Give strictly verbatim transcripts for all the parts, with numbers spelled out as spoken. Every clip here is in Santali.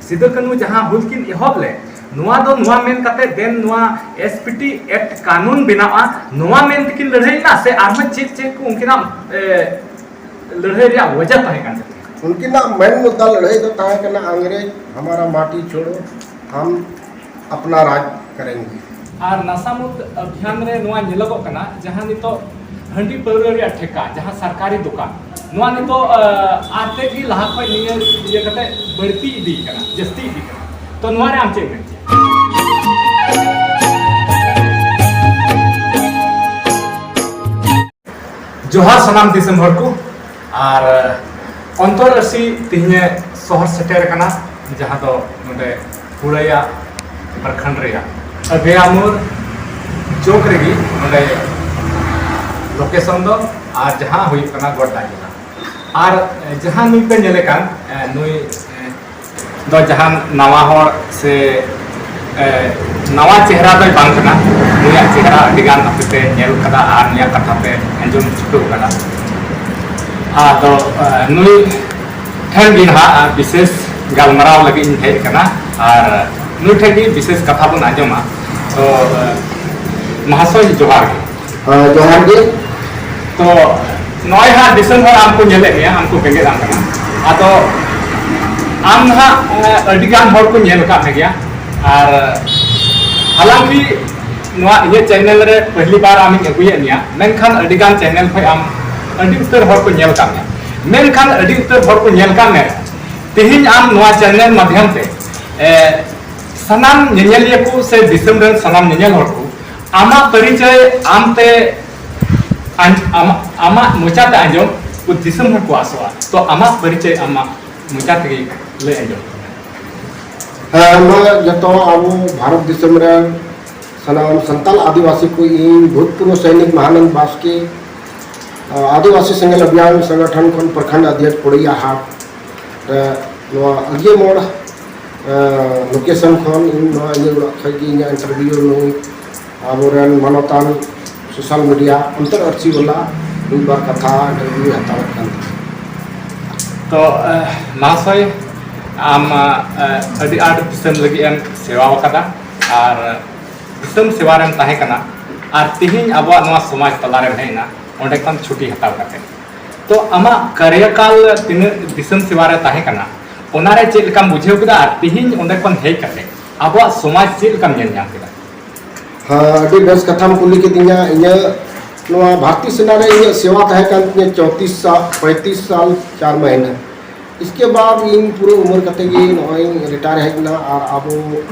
ᱥᱤᱫᱩ ᱠᱟᱹᱱᱦᱩ ᱡᱟᱦᱟᱸ ᱦᱩᱞ ᱠᱤᱱ ᱮᱦᱚᱵ ᱞᱮᱫ, ᱱᱚᱣᱟ ᱫᱚ ᱱᱚᱣᱟ ᱢᱮᱱ ᱠᱟᱛᱮ ᱫᱮᱱ ᱱᱚᱣᱟ S P T Act ᱠᱟᱹᱱᱩᱱ ᱵᱮᱱᱟᱣᱟ, ᱱᱚᱣᱟ ᱢᱮᱱ ᱛᱮᱠᱤᱱ ᱞᱟᱹᱲᱦᱟᱹᱭ ᱞᱮᱱᱟ ᱥᱮ ᱟᱨᱦᱚᱸ ᱪᱮᱫ ᱪᱮᱫ ᱠᱚ ᱩᱱᱠᱤᱱᱟᱜ, ᱮ, ᱞᱟᱹᱲᱦᱟᱹᱭ ᱨᱮᱭᱟᱜ ᱣᱟᱡᱟ ᱛᱟᱦᱮᱸ ᱠᱟᱱ ᱛᱟᱹᱠᱤᱱᱟ? ᱩᱱᱠᱤᱱᱟᱜ ᱢᱮᱱ ᱢᱩᱫᱽᱫᱟ ᱞᱟᱹᱲᱦᱟᱹᱭ ᱫᱚ ᱛᱟᱦᱮᱸ ᱠᱟᱱᱟ, ᱟᱝᱨᱮᱡᱽ ᱦᱟᱢᱟᱨᱟ ᱢᱟᱴᱤ ᱪᱷᱳᱲᱳ, ᱦᱟᱢ ᱟᱯᱱᱟ ᱨᱟᱡᱽ ᱠᱟᱨᱮᱝᱜᱮ᱾ ᱟᱨ ᱱᱟᱥᱟ ᱢᱩᱠᱛ ᱚᱵᱷᱤᱭᱟᱱ ᱨᱮ ᱱᱚᱣᱟ ᱧᱮᱞᱚᱜᱚᱜ ᱠᱟᱱᱟ, ᱡᱟᱦᱟᱸ ᱱᱤᱛᱚᱜ ᱦᱟᱺᱰᱤ ᱯᱟᱹᱣᱨᱟᱹ ᱨᱮᱭᱟᱜ ᱴᱷᱮᱠᱟ, ᱡᱟᱦᱟᱸ ᱥᱚᱨᱠᱟᱨᱤ ᱫᱚᱠᱟᱱ, ᱱᱚᱣᱟ ᱱᱤᱛᱚᱜ, ᱟ, ᱟᱨ ᱛᱮᱫ ᱜᱮ ᱞᱟᱦᱟ ᱠᱷᱚᱱ ᱱᱤᱭᱟᱹ ᱤᱭᱟᱹ ᱠᱟᱛᱮ ᱵᱟᱹᱲᱛᱤ ᱤᱫᱤ ᱠᱟᱱᱟ, ᱡᱟᱹᱥᱛᱤ ᱤᱫᱤ ᱠᱟᱱᱟ᱾ ᱛᱚ ᱱᱚᱣᱟ ᱨᱮ ᱟᱢ ᱪᱮᱫ ᱮᱢ ᱢᱮᱱ ᱠᱮᱭᱟ? ᱡᱚᱦᱟᱨ ᱥᱟᱱᱟᱢ ᱫᱤᱥᱚᱢ ᱦᱚᱲ ᱠᱚ, ᱟᱨ ᱚᱱᱛᱚᱨ ᱟᱹᱨᱥᱤ ᱛᱮᱦᱮᱧᱮ ᱥᱚᱦᱚᱨ ᱥᱮᱴᱮᱨ ᱟᱠᱟᱱᱟ, ᱡᱟᱦᱟᱸ ᱫᱚ ᱱᱚᱰᱮ ᱠᱩᱲᱟᱹᱭᱟ ᱯᱨᱚᱠᱷᱚᱸᱰ ᱨᱮᱭᱟᱜ ᱟᱵᱷᱮᱭᱟᱢᱳᱲ ᱪᱚᱠ ᱨᱮᱜᱮ ᱱᱚᱰᱮ ᱞᱳᱠᱮᱥᱚᱱ ᱫᱚ, ᱟᱨ ᱡᱟᱦᱟᱸ ᱦᱩᱭᱩᱜ ᱠᱟᱱᱟ ᱜᱚᱰᱰᱟ ᱡᱮᱞᱟ᱾ ᱟᱨ ᱡᱟᱦᱟᱸ ᱱᱩᱭ ᱯᱮ ᱧᱮᱞᱮ ᱠᱟᱱ, ᱮ, ᱱᱩᱭ, ᱮ, ᱫᱚ ᱡᱟᱦᱟᱱ ᱱᱟᱣᱟ ᱦᱚᱲ ᱥᱮ, ᱮ, ᱱᱟᱣᱟ ᱪᱮᱦᱨᱟ ᱫᱚᱭ ᱵᱟᱝ ᱠᱟᱱᱟ᱾ ᱱᱩᱭᱟᱜ ᱪᱮᱦᱨᱟ ᱟᱹᱰᱤ ᱜᱟᱱ ᱟᱯᱮ ᱯᱮ ᱧᱮᱞ ᱠᱟᱫᱟ ᱟᱨ ᱱᱩᱭᱟᱜ ᱠᱟᱛᱷᱟ ᱯᱮ ᱟᱸᱡᱚᱢ ᱪᱷᱩᱴᱟᱹᱣ ᱠᱟᱫᱟ᱾ ᱟᱫᱚ, ᱮ, ᱱᱩᱭ ᱴᱷᱮᱱ ᱜᱮ ᱱᱟᱦᱟᱜ ᱵᱤᱥᱮᱥ ᱜᱟᱞᱢᱟᱨᱟᱣ ᱞᱟᱹᱜᱤᱫ ᱤᱧ ᱦᱮᱡ ᱟᱠᱟᱱᱟ ᱟᱨ ᱱᱩᱭ ᱴᱷᱮᱱ ᱜᱮ ᱵᱤᱥᱮᱥ ᱠᱟᱛᱷᱟ ᱵᱚᱱ ᱟᱸᱡᱚᱢᱟ᱾ ᱛᱚ, ᱮ, ᱢᱟᱦᱟᱥᱚᱭ, ᱡᱚᱦᱟᱨ ᱜᱮ᱾ ᱦᱮᱸ, ᱡᱚᱦᱟᱨ ᱜᱮ᱾ ᱛᱚ, ᱱᱚᱜᱼᱚᱭ ᱦᱟᱸᱜ ᱫᱤᱥᱚᱢ ᱦᱚᱲ ᱟᱢ ᱠᱚ ᱧᱮᱞᱮᱫ ᱢᱮᱭᱟ, ᱟᱢ ᱠᱚ ᱵᱮᱸᱜᱮᱫ ᱟᱢ ᱠᱟᱱᱟ᱾ ᱟᱫᱚ ᱟᱢ ᱦᱟᱸᱜ, ᱮ, ᱟᱹᱰᱤ ᱜᱟᱱ ᱦᱚᱲ ᱠᱚ ᱧᱮᱞ ᱟᱠᱟᱫ ᱢᱮ ᱜᱮᱭᱟ, ᱟᱨ ᱦᱟᱞᱟᱝᱠᱤ ᱱᱚᱣᱟ ᱤᱧᱟᱹᱜ ᱪᱮᱱᱮᱞ ᱨᱮ ᱯᱟᱹᱦᱞᱤ ᱵᱟᱨ ᱟᱢᱤᱧ ᱟᱹᱜᱩᱭᱮᱫ ᱢᱮᱭᱟ, ᱢᱮᱱᱠᱷᱟᱱ ᱟᱹᱰᱤ ᱜᱟᱱ ᱪᱮᱱᱮᱞ ᱠᱷᱚᱱ ᱟᱢ ᱟᱹᱰᱤ ᱩᱛᱟᱹᱨ ᱦᱚᱲ ᱠᱚ ᱧᱮᱞ ᱟᱠᱟᱫ ᱢᱮᱭᱟ, ᱢᱮᱱᱠᱷᱟᱱ ᱟᱹᱰᱤ ᱩᱛᱟᱹᱨ ᱦᱚᱲ ᱠᱚ ᱧᱮᱞ ᱟᱠᱟᱫ ᱢᱮ, ᱛᱮᱦᱮᱧ ᱟᱢ ᱱᱚᱣᱟ ᱪᱮᱱᱮᱞ ᱢᱟᱫᱽᱫᱷᱚᱢ ᱛᱮ, ᱮ, ᱥᱟᱱᱟᱢ ᱧᱮᱧᱮᱞᱤᱭᱟᱹ ᱠᱚ ᱥᱮ ᱫᱤᱥᱚᱢ ᱨᱮᱱ ᱥᱟᱱᱟᱢ ᱧᱮᱧᱮᱞ ᱦᱚᱲ ᱠᱚ ᱟᱢᱟᱜ ᱯᱚᱨᱤᱪᱚᱭ ᱟᱢᱛᱮ ᱟᱢ-, ᱟᱢᱟᱜ, ᱟᱢᱟᱜ ᱢᱚᱪᱟᱛᱮ ᱟᱸᱡᱚᱢ ᱠᱚ ᱫᱤᱥᱚᱢ ᱦᱚᱲ ᱠᱚ ᱟᱥᱚᱜᱼᱟ᱾ ᱛᱚ ᱟᱢᱟᱜ ᱯᱚᱨᱤᱪᱚᱭ ᱟᱢᱟᱜ ᱢᱚᱪᱟ ᱛᱮᱜᱮ ᱞᱟᱹᱭ ᱟᱸᱡᱚᱢ ᱢᱮ᱾ ᱦᱮᱸ, ᱢᱟ ᱡᱚᱛᱚ ᱟᱵᱚ ᱵᱷᱟᱨᱚᱛ ᱫᱤᱥᱚᱢ ᱨᱮᱱ ᱥᱟᱱᱟᱢ ᱥᱟᱱᱛᱟᱲ ᱟᱹᱫᱤᱵᱟᱹᱥᱤ ᱠᱚ, ᱤᱧ ᱵᱷᱩᱛᱯᱩᱨᱵᱚ ᱥᱚᱭᱱᱤᱠ ᱢᱟᱦᱟᱱᱚᱱᱫ ᱵᱟᱥᱠᱮ, ᱟᱹᱫᱤᱵᱟᱹᱥᱤ ᱥᱮᱸᱜᱮᱞ ᱚᱵᱷᱤᱭᱟᱱ ᱥᱚᱝᱜᱚᱴᱷᱚᱱ ᱠᱷᱚᱱ ᱯᱨᱚᱠᱷᱚᱸᱰ ᱚᱫᱷᱭᱚᱠᱷ ᱯᱚᱲᱤᱭᱟ ᱦᱟᱴ ᱨᱮ ᱱᱚᱣᱟ ᱟᱹᱜᱤᱭᱟᱹ ᱢᱳᱲ, ᱮ, ᱞᱳᱠᱮᱥᱚᱱ ᱠᱷᱚᱱ ᱤᱧ ᱱᱚᱣᱟ ᱤᱧᱟᱹᱜ ᱚᱲᱟᱜ ᱠᱷᱚᱱ ᱜᱮ ᱤᱧᱟᱹᱜ ᱤᱱᱴᱟᱨᱵᱷᱤᱭᱩ ᱱᱩᱭ ᱟᱵᱚᱨᱮᱱ ᱢᱟᱱᱚᱛᱟᱱ ᱥᱳᱥᱟᱞ ᱢᱤᱰᱤᱭᱟ ᱚᱱᱛᱚᱨ ᱟᱹᱨᱥᱤ ᱵᱟᱞᱟ ᱢᱤᱫ ᱵᱟᱨ ᱠᱟᱛᱷᱟ ᱤᱱᱴᱟᱨᱵᱷᱤᱭᱩ ᱦᱟᱛᱟᱣᱮᱫ ᱠᱟᱱ ᱛᱟᱦᱮᱸᱫ᱾ ᱛᱚ, ᱮ, ᱢᱟᱦᱟᱥᱚᱭ, ᱟᱢ ᱟᱹᱰᱤ ᱟᱸᱴ ᱫᱤᱥᱚᱢ ᱞᱟᱹᱜᱤᱫ ᱮᱢ ᱥᱮᱵᱟ ᱟᱠᱟᱫᱟ ᱟᱨ ᱫᱤᱥᱚᱢ ᱥᱮᱵᱟ ᱨᱮᱢ ᱛᱟᱦᱮᱸ ᱠᱟᱱᱟ, ᱟᱨ ᱛᱮᱦᱮᱧ ᱟᱵᱚᱣᱟᱜ ᱱᱚᱣᱟ ᱥᱚᱢᱟᱡᱽ ᱛᱟᱞᱟᱨᱮᱢ ᱦᱮᱡ ᱮᱱᱟ, ᱚᱸᱰᱮ ᱠᱷᱚᱱ ᱪᱷᱩᱴᱤ ᱦᱟᱛᱟᱣ ᱠᱟᱛᱮ᱾ ᱛᱚ, ᱟᱢᱟᱜ ᱠᱟᱨᱭᱟᱠᱟᱞ ᱛᱤᱱᱟᱹᱜ ᱫᱤᱥᱚᱢ ᱥᱮᱵᱟ ᱨᱮ ᱛᱟᱦᱮᱸ ᱠᱟᱱᱟ, ᱚᱱᱟᱨᱮ ᱪᱮᱫ ᱞᱮᱠᱟᱢ ᱵᱩᱡᱷᱟᱹᱣ ᱠᱮᱫᱟ, ᱟᱨ ᱛᱮᱦᱮᱧ ᱚᱸᱰᱮ ᱠᱷᱚᱱ ᱦᱮᱡ ᱠᱟᱛᱮ ᱟᱵᱚᱣᱟᱜ ᱥᱚᱢᱟᱡᱽ ᱪᱮᱫ ᱞᱮᱠᱟᱢ ᱧᱮᱞ ᱧᱟᱢ ᱠᱮᱫᱟ? ᱦᱮᱸ, ᱟᱹᱰᱤ ᱵᱮᱥ ᱠᱟᱛᱷᱟᱢ ᱠᱩᱞᱤ ᱠᱤᱫᱤᱧᱟ᱾ ᱤᱧᱟᱹᱜ ᱱᱚᱣᱟ ᱵᱷᱟᱨᱛᱤ ᱥᱮᱱᱟ ᱨᱮ ᱤᱧᱟᱹᱜ ᱥᱮᱵᱟ ᱛᱟᱦᱮᱸ ᱠᱟᱱ ᱛᱤᱧᱟᱹ ᱪᱚᱣᱛᱤᱥ ᱥᱟᱞ, ᱯᱚᱸᱭᱛᱤᱥ ᱥᱟᱞ ᱪᱟᱨ ᱢᱟᱹᱦᱱᱟᱹ᱾ ᱤᱥᱠᱮ ᱵᱟᱫ ᱤᱧ ᱯᱩᱨᱟᱹ ᱩᱢᱮᱨ ᱠᱟᱛᱮ ᱜᱮ ᱱᱚᱜᱼᱚᱭ ᱨᱤᱴᱟᱭᱟᱨ ᱦᱮᱡ ᱮᱱᱟ᱾ ᱟᱨ ᱟᱵᱚ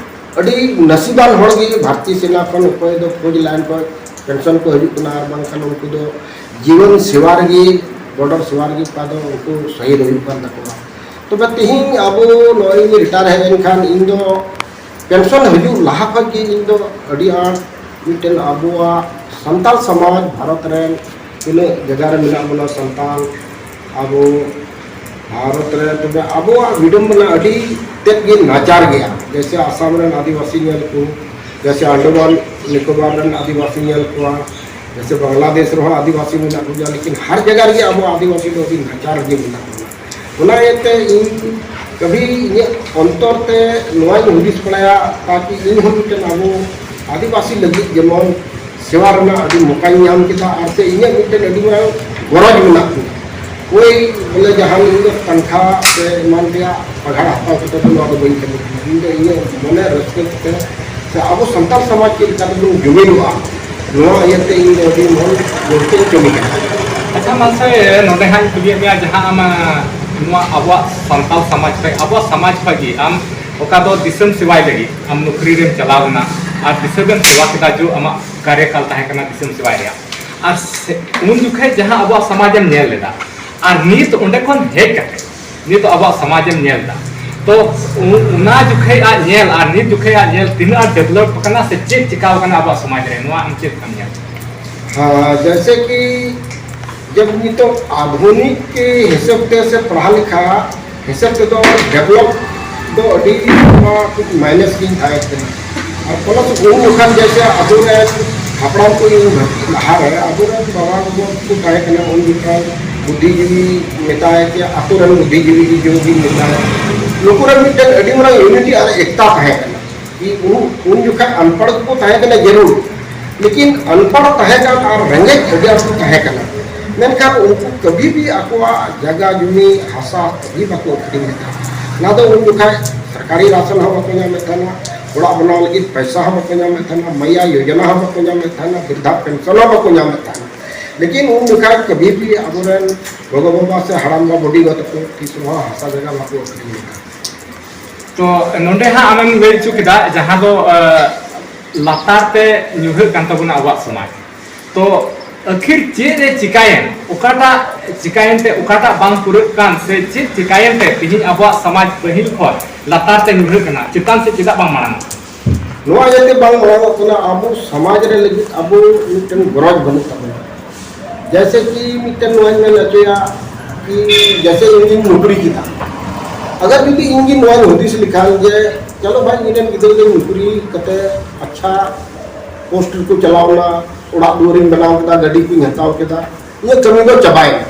ᱟᱹᱰᱤ ᱱᱟᱥᱤᱵᱟᱱ ᱦᱚᱲ ᱜᱮ ᱵᱷᱟᱨᱛᱤ ᱥᱮᱱᱟ ᱠᱷᱚᱱ ᱚᱠᱚᱭ ᱫᱚ ᱯᱷᱳᱡᱽ ᱞᱟᱭᱤᱱ ᱠᱷᱚᱱ ᱯᱮᱱᱥᱚᱱ ᱠᱚ ᱦᱤᱡᱩᱜ ᱠᱟᱱᱟ, ᱟᱨ ᱵᱟᱝᱠᱷᱟᱱ ᱩᱱᱠᱩ ᱫᱚ ᱡᱤᱵᱚᱱ ᱥᱮᱵᱟ ᱨᱮᱜᱮ, ᱵᱚᱰᱚᱨ ᱥᱮᱵᱟ ᱨᱮᱜᱮ ᱚᱠᱟ ᱫᱚ ᱩᱱᱠᱩ ᱥᱚᱦᱤᱫ ᱦᱩᱭᱩᱜ ᱠᱟᱱ ᱛᱟᱠᱚᱣᱟ᱾ ᱛᱚᱵᱮ ᱛᱮᱦᱮᱧ ᱟᱵᱚ ᱱᱚᱜᱼᱚᱭ ᱤᱧ ᱨᱤᱴᱟᱭᱟᱨ ᱦᱮᱡ ᱮᱱ ᱠᱷᱟᱱ ᱤᱧ ᱫᱚ ᱯᱮᱱᱥᱚᱱ ᱦᱤᱡᱩᱜ ᱞᱟᱦᱟ ᱠᱷᱚᱱ ᱜᱮ ᱤᱧ ᱫᱚ ᱟᱹᱰᱤ ᱟᱸᱴ ᱢᱤᱫᱴᱮᱱ ᱟᱵᱚᱣᱟᱜ ᱥᱟᱱᱛᱟᱲ ᱥᱚᱢᱟᱡᱽ, ᱵᱷᱟᱨᱚᱛ ᱨᱮᱱ ᱛᱤᱱᱟᱹᱜ ᱡᱟᱭᱜᱟ ᱨᱮ ᱢᱮᱱᱟᱜ ᱵᱚᱱᱟ ᱥᱟᱱᱛᱟᱲ, ᱟᱵᱚ ᱵᱷᱟᱨᱚᱛ ᱨᱮ, ᱛᱚᱵᱮ ᱟᱵᱚᱣᱟᱜ ᱵᱤᱰᱟᱹᱢ ᱢᱮᱱᱟᱜᱼᱟ, ᱟᱹᱰᱤ ᱛᱮᱫ ᱜᱮ ᱱᱟᱪᱟᱨ ᱜᱮᱭᱟ᱾ ᱡᱮᱭᱥᱮ ᱟᱥᱟᱢ ᱨᱮᱱ ᱟᱹᱫᱤᱵᱟᱹᱥᱤ ᱧᱮᱞ ᱠᱚ, ᱡᱮᱭᱥᱮ ᱟᱱᱰᱟᱢᱟᱱ ᱱᱤᱠᱳᱵᱟᱨ ᱨᱮᱱ ᱟᱹᱫᱤᱵᱟᱹᱥᱤ ᱧᱮᱞ ᱠᱚᱣᱟ, ᱡᱮᱭᱥᱮ ᱵᱟᱝᱞᱟᱫᱮᱥ ᱨᱮᱦᱚᱸ ᱟᱹᱫᱤᱵᱟᱹᱥᱤ ᱢᱮᱱᱟᱜ ᱠᱚᱜᱮᱭᱟ, ᱞᱮᱠᱤᱱ ᱦᱟᱨ ᱡᱟᱭᱜᱟ ᱨᱮᱜᱮ ᱟᱵᱚ ᱟᱹᱫᱤᱵᱟᱹᱥᱤ ᱫᱚ ᱟᱹᱰᱤ ᱱᱟᱪᱟᱨ ᱨᱮᱜᱮ ᱢᱮᱱᱟᱜ ᱵᱚᱱᱟ᱾ ᱚᱱᱟ ᱤᱭᱟᱹᱛᱮ ᱤᱧ ᱠᱟᱵᱷᱤ ᱤᱧᱟᱹᱜ ᱚᱱᱛᱚᱨ ᱛᱮ ᱱᱚᱣᱟᱧ ᱦᱩᱫᱤᱥ ᱵᱟᱲᱟᱭᱟ, ᱛᱟᱠᱤ ᱤᱧ ᱦᱚᱸ ᱢᱤᱫᱴᱮᱱ ᱟᱵᱚ ᱟᱹᱫᱤᱵᱟᱹᱥᱤ ᱞᱟᱹᱜᱤᱫ ᱡᱮᱢᱚᱱ ᱥᱮᱵᱟ ᱨᱮᱱᱟᱜ ᱟᱹᱰᱤ ᱢᱚᱠᱟᱧ ᱧᱟᱢ ᱠᱮᱫᱟ, ᱟᱨ ᱥᱮ ᱤᱧᱟᱹᱜ ᱢᱤᱫᱴᱮᱱ ᱟᱹᱰᱤ ᱢᱟᱨᱟᱝ ᱜᱚᱨᱚᱡᱽ ᱢᱮᱱᱟᱜ ᱛᱤᱧᱟ᱾ ᱳᱭ ᱵᱚᱞᱮ ᱡᱟᱦᱟᱸ ᱤᱧ ᱫᱚ ᱛᱟᱱᱠᱷᱟ ᱥᱮ ᱮᱢᱟᱱ ᱨᱮᱭᱟᱜ ᱯᱟᱲᱦᱟᱜ ᱦᱟᱛᱟᱣ ᱠᱟᱛᱮ ᱫᱚ ᱱᱚᱣᱟ ᱫᱚ ᱵᱟᱹᱧ ᱠᱟᱹᱢᱤ ᱠᱟᱱᱟ᱾ ᱤᱧ ᱫᱚ ᱤᱧᱟᱹᱜ ᱢᱚᱱᱮ ᱨᱟᱹᱥᱠᱟᱹ ᱠᱟᱛᱮ ᱥᱮ ᱟᱵᱚ ᱥᱟᱱᱛᱟᱲ ᱥᱚᱢᱟᱡᱽ ᱪᱮᱫ ᱞᱮᱠᱟ ᱛᱮᱵᱚᱱ ᱡᱩᱢᱤᱫᱚᱜᱼᱟ, ᱱᱚᱣᱟ ᱤᱭᱟᱹᱛᱮ ᱤᱧ ᱫᱚ ᱟᱹᱰᱤ ᱢᱚᱱ ᱵᱟᱹᱲᱛᱤᱧ ᱠᱟᱹᱢᱤ ᱠᱟᱱᱟ᱾ ᱟᱪᱪᱷᱟ, ᱢᱟᱥᱮ ᱱᱚᱰᱮ ᱦᱟᱸᱜ ᱤᱧ ᱠᱩᱞᱤᱭᱮᱫ ᱢᱮᱭᱟ, ᱡᱟᱦᱟᱸ ᱟᱢ ᱱᱚᱣᱟ ᱟᱵᱚᱣᱟᱜ ᱥᱟᱱᱛᱟᱲ ᱥᱚᱢᱟᱡᱽ ᱠᱷᱚᱱ, ᱟᱵᱚᱣᱟᱜ ᱥᱚᱢᱟᱡᱽ ᱠᱷᱚᱱ ᱜᱮ ᱟᱢ ᱚᱠᱟ ᱫᱚ ᱫᱤᱥᱚᱢ ᱥᱮᱵᱟᱭ ᱞᱟᱹᱜᱤᱫ ᱟᱢ ᱱᱚᱠᱨᱤ ᱨᱮᱢ ᱪᱟᱞᱟᱣ ᱮᱱᱟ ᱟᱨ ᱫᱤᱥᱚᱢ ᱮᱢ ᱥᱮᱵᱟ ᱠᱮᱫᱟ, ᱡᱚ ᱟᱢᱟᱜ ᱠᱟᱨᱭᱚᱠᱟᱞ ᱛᱟᱦᱮᱸ ᱠᱟᱱᱟ ᱫᱤᱥᱚᱢ ᱥᱮᱵᱟᱭ ᱨᱮᱭᱟᱜ, ᱟᱨ ᱥᱮ-, ᱩᱱ ᱡᱚᱠᱷᱮᱡ ᱡᱟᱦᱟᱸ ᱟᱵᱚᱣᱟᱜ ᱥᱚᱢᱟᱡᱽ ᱮᱢ ᱧᱮᱞ ᱞᱮᱫᱟ ᱟᱨ ᱱᱤᱛ ᱚᱸᱰᱮ ᱠᱷᱚᱱ ᱦᱮᱡ ᱠᱟᱛᱮ ᱱᱤᱛ ᱟᱵᱚᱣᱟᱜ ᱥᱚᱢᱟᱡᱽ ᱮᱢ ᱧᱮᱞ ᱮᱫᱟ, ᱛᱚ ᱚ-, ᱚᱱᱟ ᱡᱚᱠᱷᱮᱡ ᱟᱜ ᱧᱮᱞ ᱟᱨ ᱱᱤᱛ ᱡᱚᱠᱷᱮᱡ ᱟᱜ ᱧᱮᱞ ᱛᱤᱱᱟᱹᱜ ᱟᱸᱴ ᱰᱮᱵᱷᱞᱚᱯ ᱟᱠᱟᱱᱟ ᱥᱮ ᱪᱮᱫ ᱪᱤᱠᱟᱣ ᱟᱠᱟᱱᱟ ᱟᱵᱚᱣᱟᱜ ᱥᱚᱢᱟᱡᱽ ᱨᱮ, ᱱᱚᱣᱟ ᱟᱢ ᱪᱮᱫ ᱞᱮᱠᱟᱢ ᱧᱮᱞ ᱮᱫᱟ? ᱦᱮᱸ, ᱡᱮᱭᱥᱮ ᱠᱤ ᱡᱟᱵ ᱱᱤᱛᱚᱜ ᱟᱫᱷᱩᱱᱤᱠ ᱠᱮ ᱦᱤᱥᱟᱹᱵ ᱛᱮ ᱥᱮ ᱯᱟᱲᱦᱟᱣ ᱞᱮᱠᱷᱟ ᱦᱤᱥᱟᱹᱵ ᱛᱮᱫᱚ ᱰᱮᱵᱷᱞᱚᱯ ᱫᱚ ᱟᱹᱰᱤ ᱱᱚᱣᱟ ᱠᱩᱪ ᱢᱟᱭᱱᱟᱥ ᱜᱤᱧ ᱛᱟᱦᱮᱸ ᱠᱟᱱᱟ᱾ ᱟᱨ ᱯᱞᱟᱥ ᱩᱱ ᱡᱚᱠᱷᱟᱱ ᱡᱮᱭᱥᱮ ᱟᱵᱚᱨᱮᱱ ᱦᱟᱯᱲᱟᱢ ᱠᱚ ᱤᱧ ᱞᱟᱦᱟᱨᱮ ᱟᱵᱚᱨᱮᱱ ᱵᱟᱵᱟ ᱜᱚᱜᱚ ᱠᱚ ᱛᱟᱦᱮᱸ ᱠᱟᱱᱟ, ᱩᱱ ᱡᱚᱠᱷᱟᱱ ᱵᱩᱫᱽᱫᱷᱤᱡᱤᱵᱤ ᱢᱮᱛᱟᱭ ᱠᱮᱭᱟ, ᱟᱛᱳ ᱨᱮᱱ ᱵᱩᱫᱽᱫᱷᱤᱡᱤᱵᱤ ᱡᱩᱫᱤ ᱢᱮᱛᱟᱭ, ᱱᱩᱠᱩ ᱨᱮᱱ ᱢᱤᱫᱴᱮᱱ ᱟᱹᱰᱤ ᱢᱟᱨᱟᱝ ᱤᱭᱩᱱᱤᱴᱤ ᱟᱨ ᱮᱠᱛᱟ ᱛᱟᱦᱮᱸ ᱠᱟᱱᱟ᱾ ᱠᱤ ᱩᱱ, ᱩᱱ ᱡᱚᱠᱷᱟᱡ ᱟᱱᱯᱟᱲ ᱠᱚᱠᱚ ᱛᱟᱦᱮᱸ ᱠᱟᱱᱟ ᱡᱟᱹᱨᱩᱲ, ᱞᱮᱠᱤᱱ ᱟᱱᱯᱟᱲ ᱛᱟᱦᱮᱸ ᱠᱟᱱ ᱟᱨ ᱨᱮᱸᱜᱮᱡ ᱟᱹᱰᱤ ᱟᱸᱴ ᱠᱚ ᱛᱟᱦᱮᱸ ᱠᱟᱱᱟ᱾ ᱢᱮᱱᱠᱷᱟᱱ ᱩᱱᱠᱩ ᱠᱟᱹᱵᱷᱤ ᱵᱷᱤ ᱟᱠᱚᱣᱟᱜ ᱡᱟᱭᱜᱟ ᱡᱩᱢᱤ ᱦᱟᱥᱟ ᱠᱟᱹᱵᱷᱤ ᱵᱟᱠᱚ ᱟᱹᱠᱷᱨᱤᱧ ᱞᱮᱫᱟ᱾ ᱚᱱᱟ ᱫᱚ ᱩᱱ ᱡᱚᱠᱷᱟᱡ ᱥᱚᱨᱠᱟᱨᱤ ᱨᱟᱥᱚᱱ ᱦᱚᱸ ᱵᱟᱠᱚ ᱧᱟᱢᱮᱫ ᱛᱟᱦᱮᱱᱟ, ᱚᱲᱟᱜ ᱵᱮᱱᱟᱣ ᱞᱟᱹᱜᱤᱫ ᱯᱚᱭᱥᱟ ᱦᱚᱸ ᱵᱟᱠᱚ ᱧᱟᱢᱮᱫ ᱛᱟᱦᱮᱱᱟ, ᱢᱟᱭᱟ ᱭᱳᱡᱚᱱᱟ ᱦᱚᱸ ᱵᱟᱠᱚ ᱧᱟᱢᱮᱫ ᱛᱟᱦᱮᱱᱟ, ᱵᱤᱨᱫᱷᱟ ᱯᱮᱱᱥᱚᱱ ᱦᱚᱸ ᱵᱟᱠᱚ ᱧᱟᱢᱮᱫ ᱛᱟᱦᱮᱱᱟ᱾ ᱞᱮᱠᱤᱱ ᱩᱱ ᱡᱚᱠᱷᱟᱡ ᱠᱟᱹᱵᱷᱤ ᱵᱷᱤ ᱟᱵᱚᱨᱮᱱ ᱜᱚᱜᱚ ᱵᱟᱵᱟ ᱥᱮ ᱦᱟᱲᱟᱢ ᱵᱟ ᱵᱩᱰᱤ ᱜᱚ ᱛᱟᱠᱚ ᱛᱤᱥ ᱨᱮᱦᱚᱸ ᱦᱟᱥᱟ ᱡᱟᱭᱜᱟ ᱵᱟᱠᱚ ᱟᱹᱠᱷᱨᱤᱧ ᱞᱮᱫᱟ᱾ ᱛᱚ ᱱᱚᱰᱮ ᱦᱟᱸᱜ ᱟᱢᱮᱢ ᱞᱟᱹᱭ ᱦᱚᱪᱚ ᱠᱮᱫᱟ, ᱡᱟᱦᱟᱸ ᱫᱚ ᱞᱟᱛᱟᱨ ᱛᱮ ᱧᱩᱨᱦᱟᱹᱜ ᱠᱟᱱ ᱛᱟᱵᱚᱱᱟ ᱟᱵᱚᱣᱟᱜ ᱥᱚᱢᱟᱡᱽ᱾ ᱛᱚ ᱟᱹᱠᱷᱤᱨ ᱪᱮᱫ ᱮ ᱪᱤᱠᱟᱭᱮᱱ, ᱚᱠᱟᱴᱟᱜ ᱪᱤᱠᱟᱭᱮᱱ ᱛᱮ ᱚᱠᱟᱴᱟᱜ ᱵᱟᱝ ᱯᱩᱨᱟᱹᱜ ᱠᱟᱱ, ᱥᱮ ᱪᱮᱫ ᱪᱤᱠᱟᱭᱮᱱ ᱛᱮ ᱛᱮᱦᱮᱧ ᱟᱵᱚᱣᱟᱜ ᱥᱚᱢᱟᱡᱽ ᱯᱟᱹᱦᱤᱞ ᱠᱷᱚᱱ ᱞᱟᱛᱟᱨ ᱛᱮ ᱧᱩᱨᱦᱟᱹᱜ ᱠᱟᱱᱟ, ᱪᱮᱛᱟᱱ ᱥᱮᱫ ᱪᱮᱫᱟᱜ ᱵᱟᱝ ᱢᱟᱲᱟᱝ ᱚᱜ ᱠᱟᱱᱟ? ᱱᱚᱣᱟ ᱤᱭᱟᱹᱛᱮ ᱵᱟᱝ ᱢᱟᱲᱟᱝ ᱚᱜ ᱠᱟᱱᱟ, ᱟᱵᱚ ᱥᱚᱢᱟᱡᱽ ᱨᱮ ᱞᱟᱹᱜᱤᱫ ᱟᱵᱚ ᱢᱤᱫᱴᱮᱱ ᱜᱚᱨᱚᱡᱽ ᱵᱟᱹᱱᱩᱜ ᱛᱟᱵᱚᱱᱟ᱾ ᱡᱮᱭᱥᱮ ᱠᱤ ᱢᱤᱫᱴᱮᱱ ᱱᱚᱣᱟᱧ ᱢᱮᱱ ᱦᱚᱪᱚᱭᱟ ᱠᱤ ᱡᱮᱭᱥᱮ ᱤᱧ ᱜᱤᱧ ᱱᱚᱠᱨᱤ ᱠᱮᱫᱟ, ᱟᱜᱟᱨ ᱡᱩᱫᱤ ᱤᱧ ᱜᱮ ᱱᱚᱣᱟᱧ ᱦᱩᱫᱤᱥ ᱞᱮᱠᱷᱟᱱ ᱡᱮ ᱪᱚᱞᱚ ᱵᱷᱟᱭ ᱤᱧ ᱨᱮᱱ ᱜᱤᱫᱽᱨᱟᱹ ᱫᱚᱧ ᱱᱚᱠᱨᱤ ᱠᱟᱛᱮ ᱟᱪᱪᱷᱟ ᱯᱳᱥᱴ ᱨᱮᱠᱚ ᱪᱟᱞᱟᱣ ᱮᱱᱟ, ᱚᱲᱟᱜ ᱫᱩᱣᱟᱹᱨᱤᱧ ᱵᱮᱱᱟᱣ ᱠᱮᱫᱟ, ᱜᱟᱹᱰᱤ ᱠᱚᱧ ᱦᱟᱛᱟᱣ ᱠᱮᱫᱟ, ᱤᱧᱟᱹᱜ ᱠᱟᱹᱢᱤ ᱫᱚ ᱪᱟᱵᱟᱭᱮᱱᱟ᱾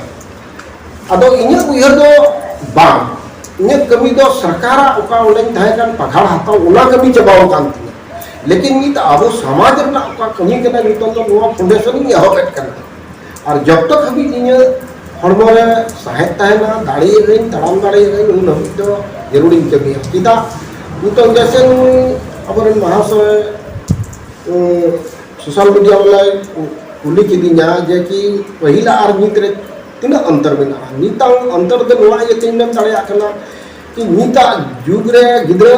ᱟᱫᱚ ᱤᱧᱟᱹᱜ ᱩᱭᱦᱟᱹᱨ ᱫᱚ ᱵᱟᱝ, ᱤᱧᱟᱹᱜ ᱠᱟᱹᱢᱤ ᱫᱚ ᱥᱚᱨᱠᱟᱨᱟᱜ ᱚᱠᱟ ᱚᱸᱰᱮᱧ ᱛᱟᱦᱮᱸ ᱠᱟᱱ ᱯᱟᱜᱷᱟᱲ ᱦᱟᱛᱟᱣ, ᱚᱱᱟ ᱠᱟᱹᱢᱤ ᱪᱟᱵᱟᱣ ᱟᱠᱟᱱ ᱛᱤᱧᱟᱹ᱾ ᱞᱮᱠᱤᱱ ᱱᱤᱛ ᱟᱵᱚ ᱥᱚᱢᱟᱡᱽ ᱨᱮᱱᱟᱜ ᱚᱠᱟ ᱠᱟᱹᱢᱤ ᱠᱟᱱᱟ, ᱱᱤᱛᱚᱝ ᱫᱚ ᱱᱚᱣᱟ ᱯᱷᱟᱣᱩᱱᱰᱮᱥᱚᱱ ᱤᱧ ᱮᱦᱚᱵᱮᱫ ᱠᱟᱱᱟ᱾ ᱟᱨ ᱡᱚᱵ ᱛᱚᱠ ᱦᱟᱹᱵᱤᱡ ᱤᱧᱟᱹᱜ ᱦᱚᱲᱢᱚ ᱨᱮ ᱥᱟᱦᱮᱫ ᱛᱟᱦᱮᱱᱟ, ᱫᱟᱲᱮᱭᱟᱜ ᱟᱹᱧ, ᱛᱟᱲᱟᱢ ᱫᱟᱲᱮᱭᱟᱜ ᱟᱹᱧ, ᱩᱱ ᱦᱟᱹᱵᱤᱡ ᱫᱚ ᱡᱟᱹᱨᱩᱲᱤᱧ ᱠᱟᱹᱢᱤᱭᱟ᱾ ᱪᱮᱫᱟᱜ? ᱱᱤᱛᱚᱝ ᱡᱮᱭᱥᱮ ᱱᱩᱭ ᱟᱵᱚᱨᱮᱱ ᱢᱟᱦᱟᱥᱚᱭ, ᱩᱸ, ᱥᱳᱥᱟᱞ ᱢᱤᱰᱤᱭᱟ ᱵᱟᱞᱟᱭ ᱠᱩᱞᱤ ᱠᱤᱫᱤᱧᱟ ᱡᱮ ᱠᱤ ᱯᱟᱹᱦᱤᱞᱟᱜ ᱟᱨ ᱱᱤᱛ ᱨᱮ ᱛᱤᱱᱟᱹᱜ ᱚᱱᱛᱚᱨ ᱢᱮᱱᱟᱜᱼᱟ᱾ ᱱᱤᱛᱟᱜ ᱚᱱᱛᱚᱨ ᱫᱚ ᱱᱚᱣᱟ ᱤᱭᱟᱹᱛᱮᱧ ᱢᱮᱱ ᱫᱟᱲᱮᱭᱟᱜ ᱠᱟᱱᱟ ᱠᱤ ᱱᱤᱛᱟᱜ ᱡᱩᱜᱽ ᱨᱮ ᱜᱤᱫᱽᱨᱟᱹ,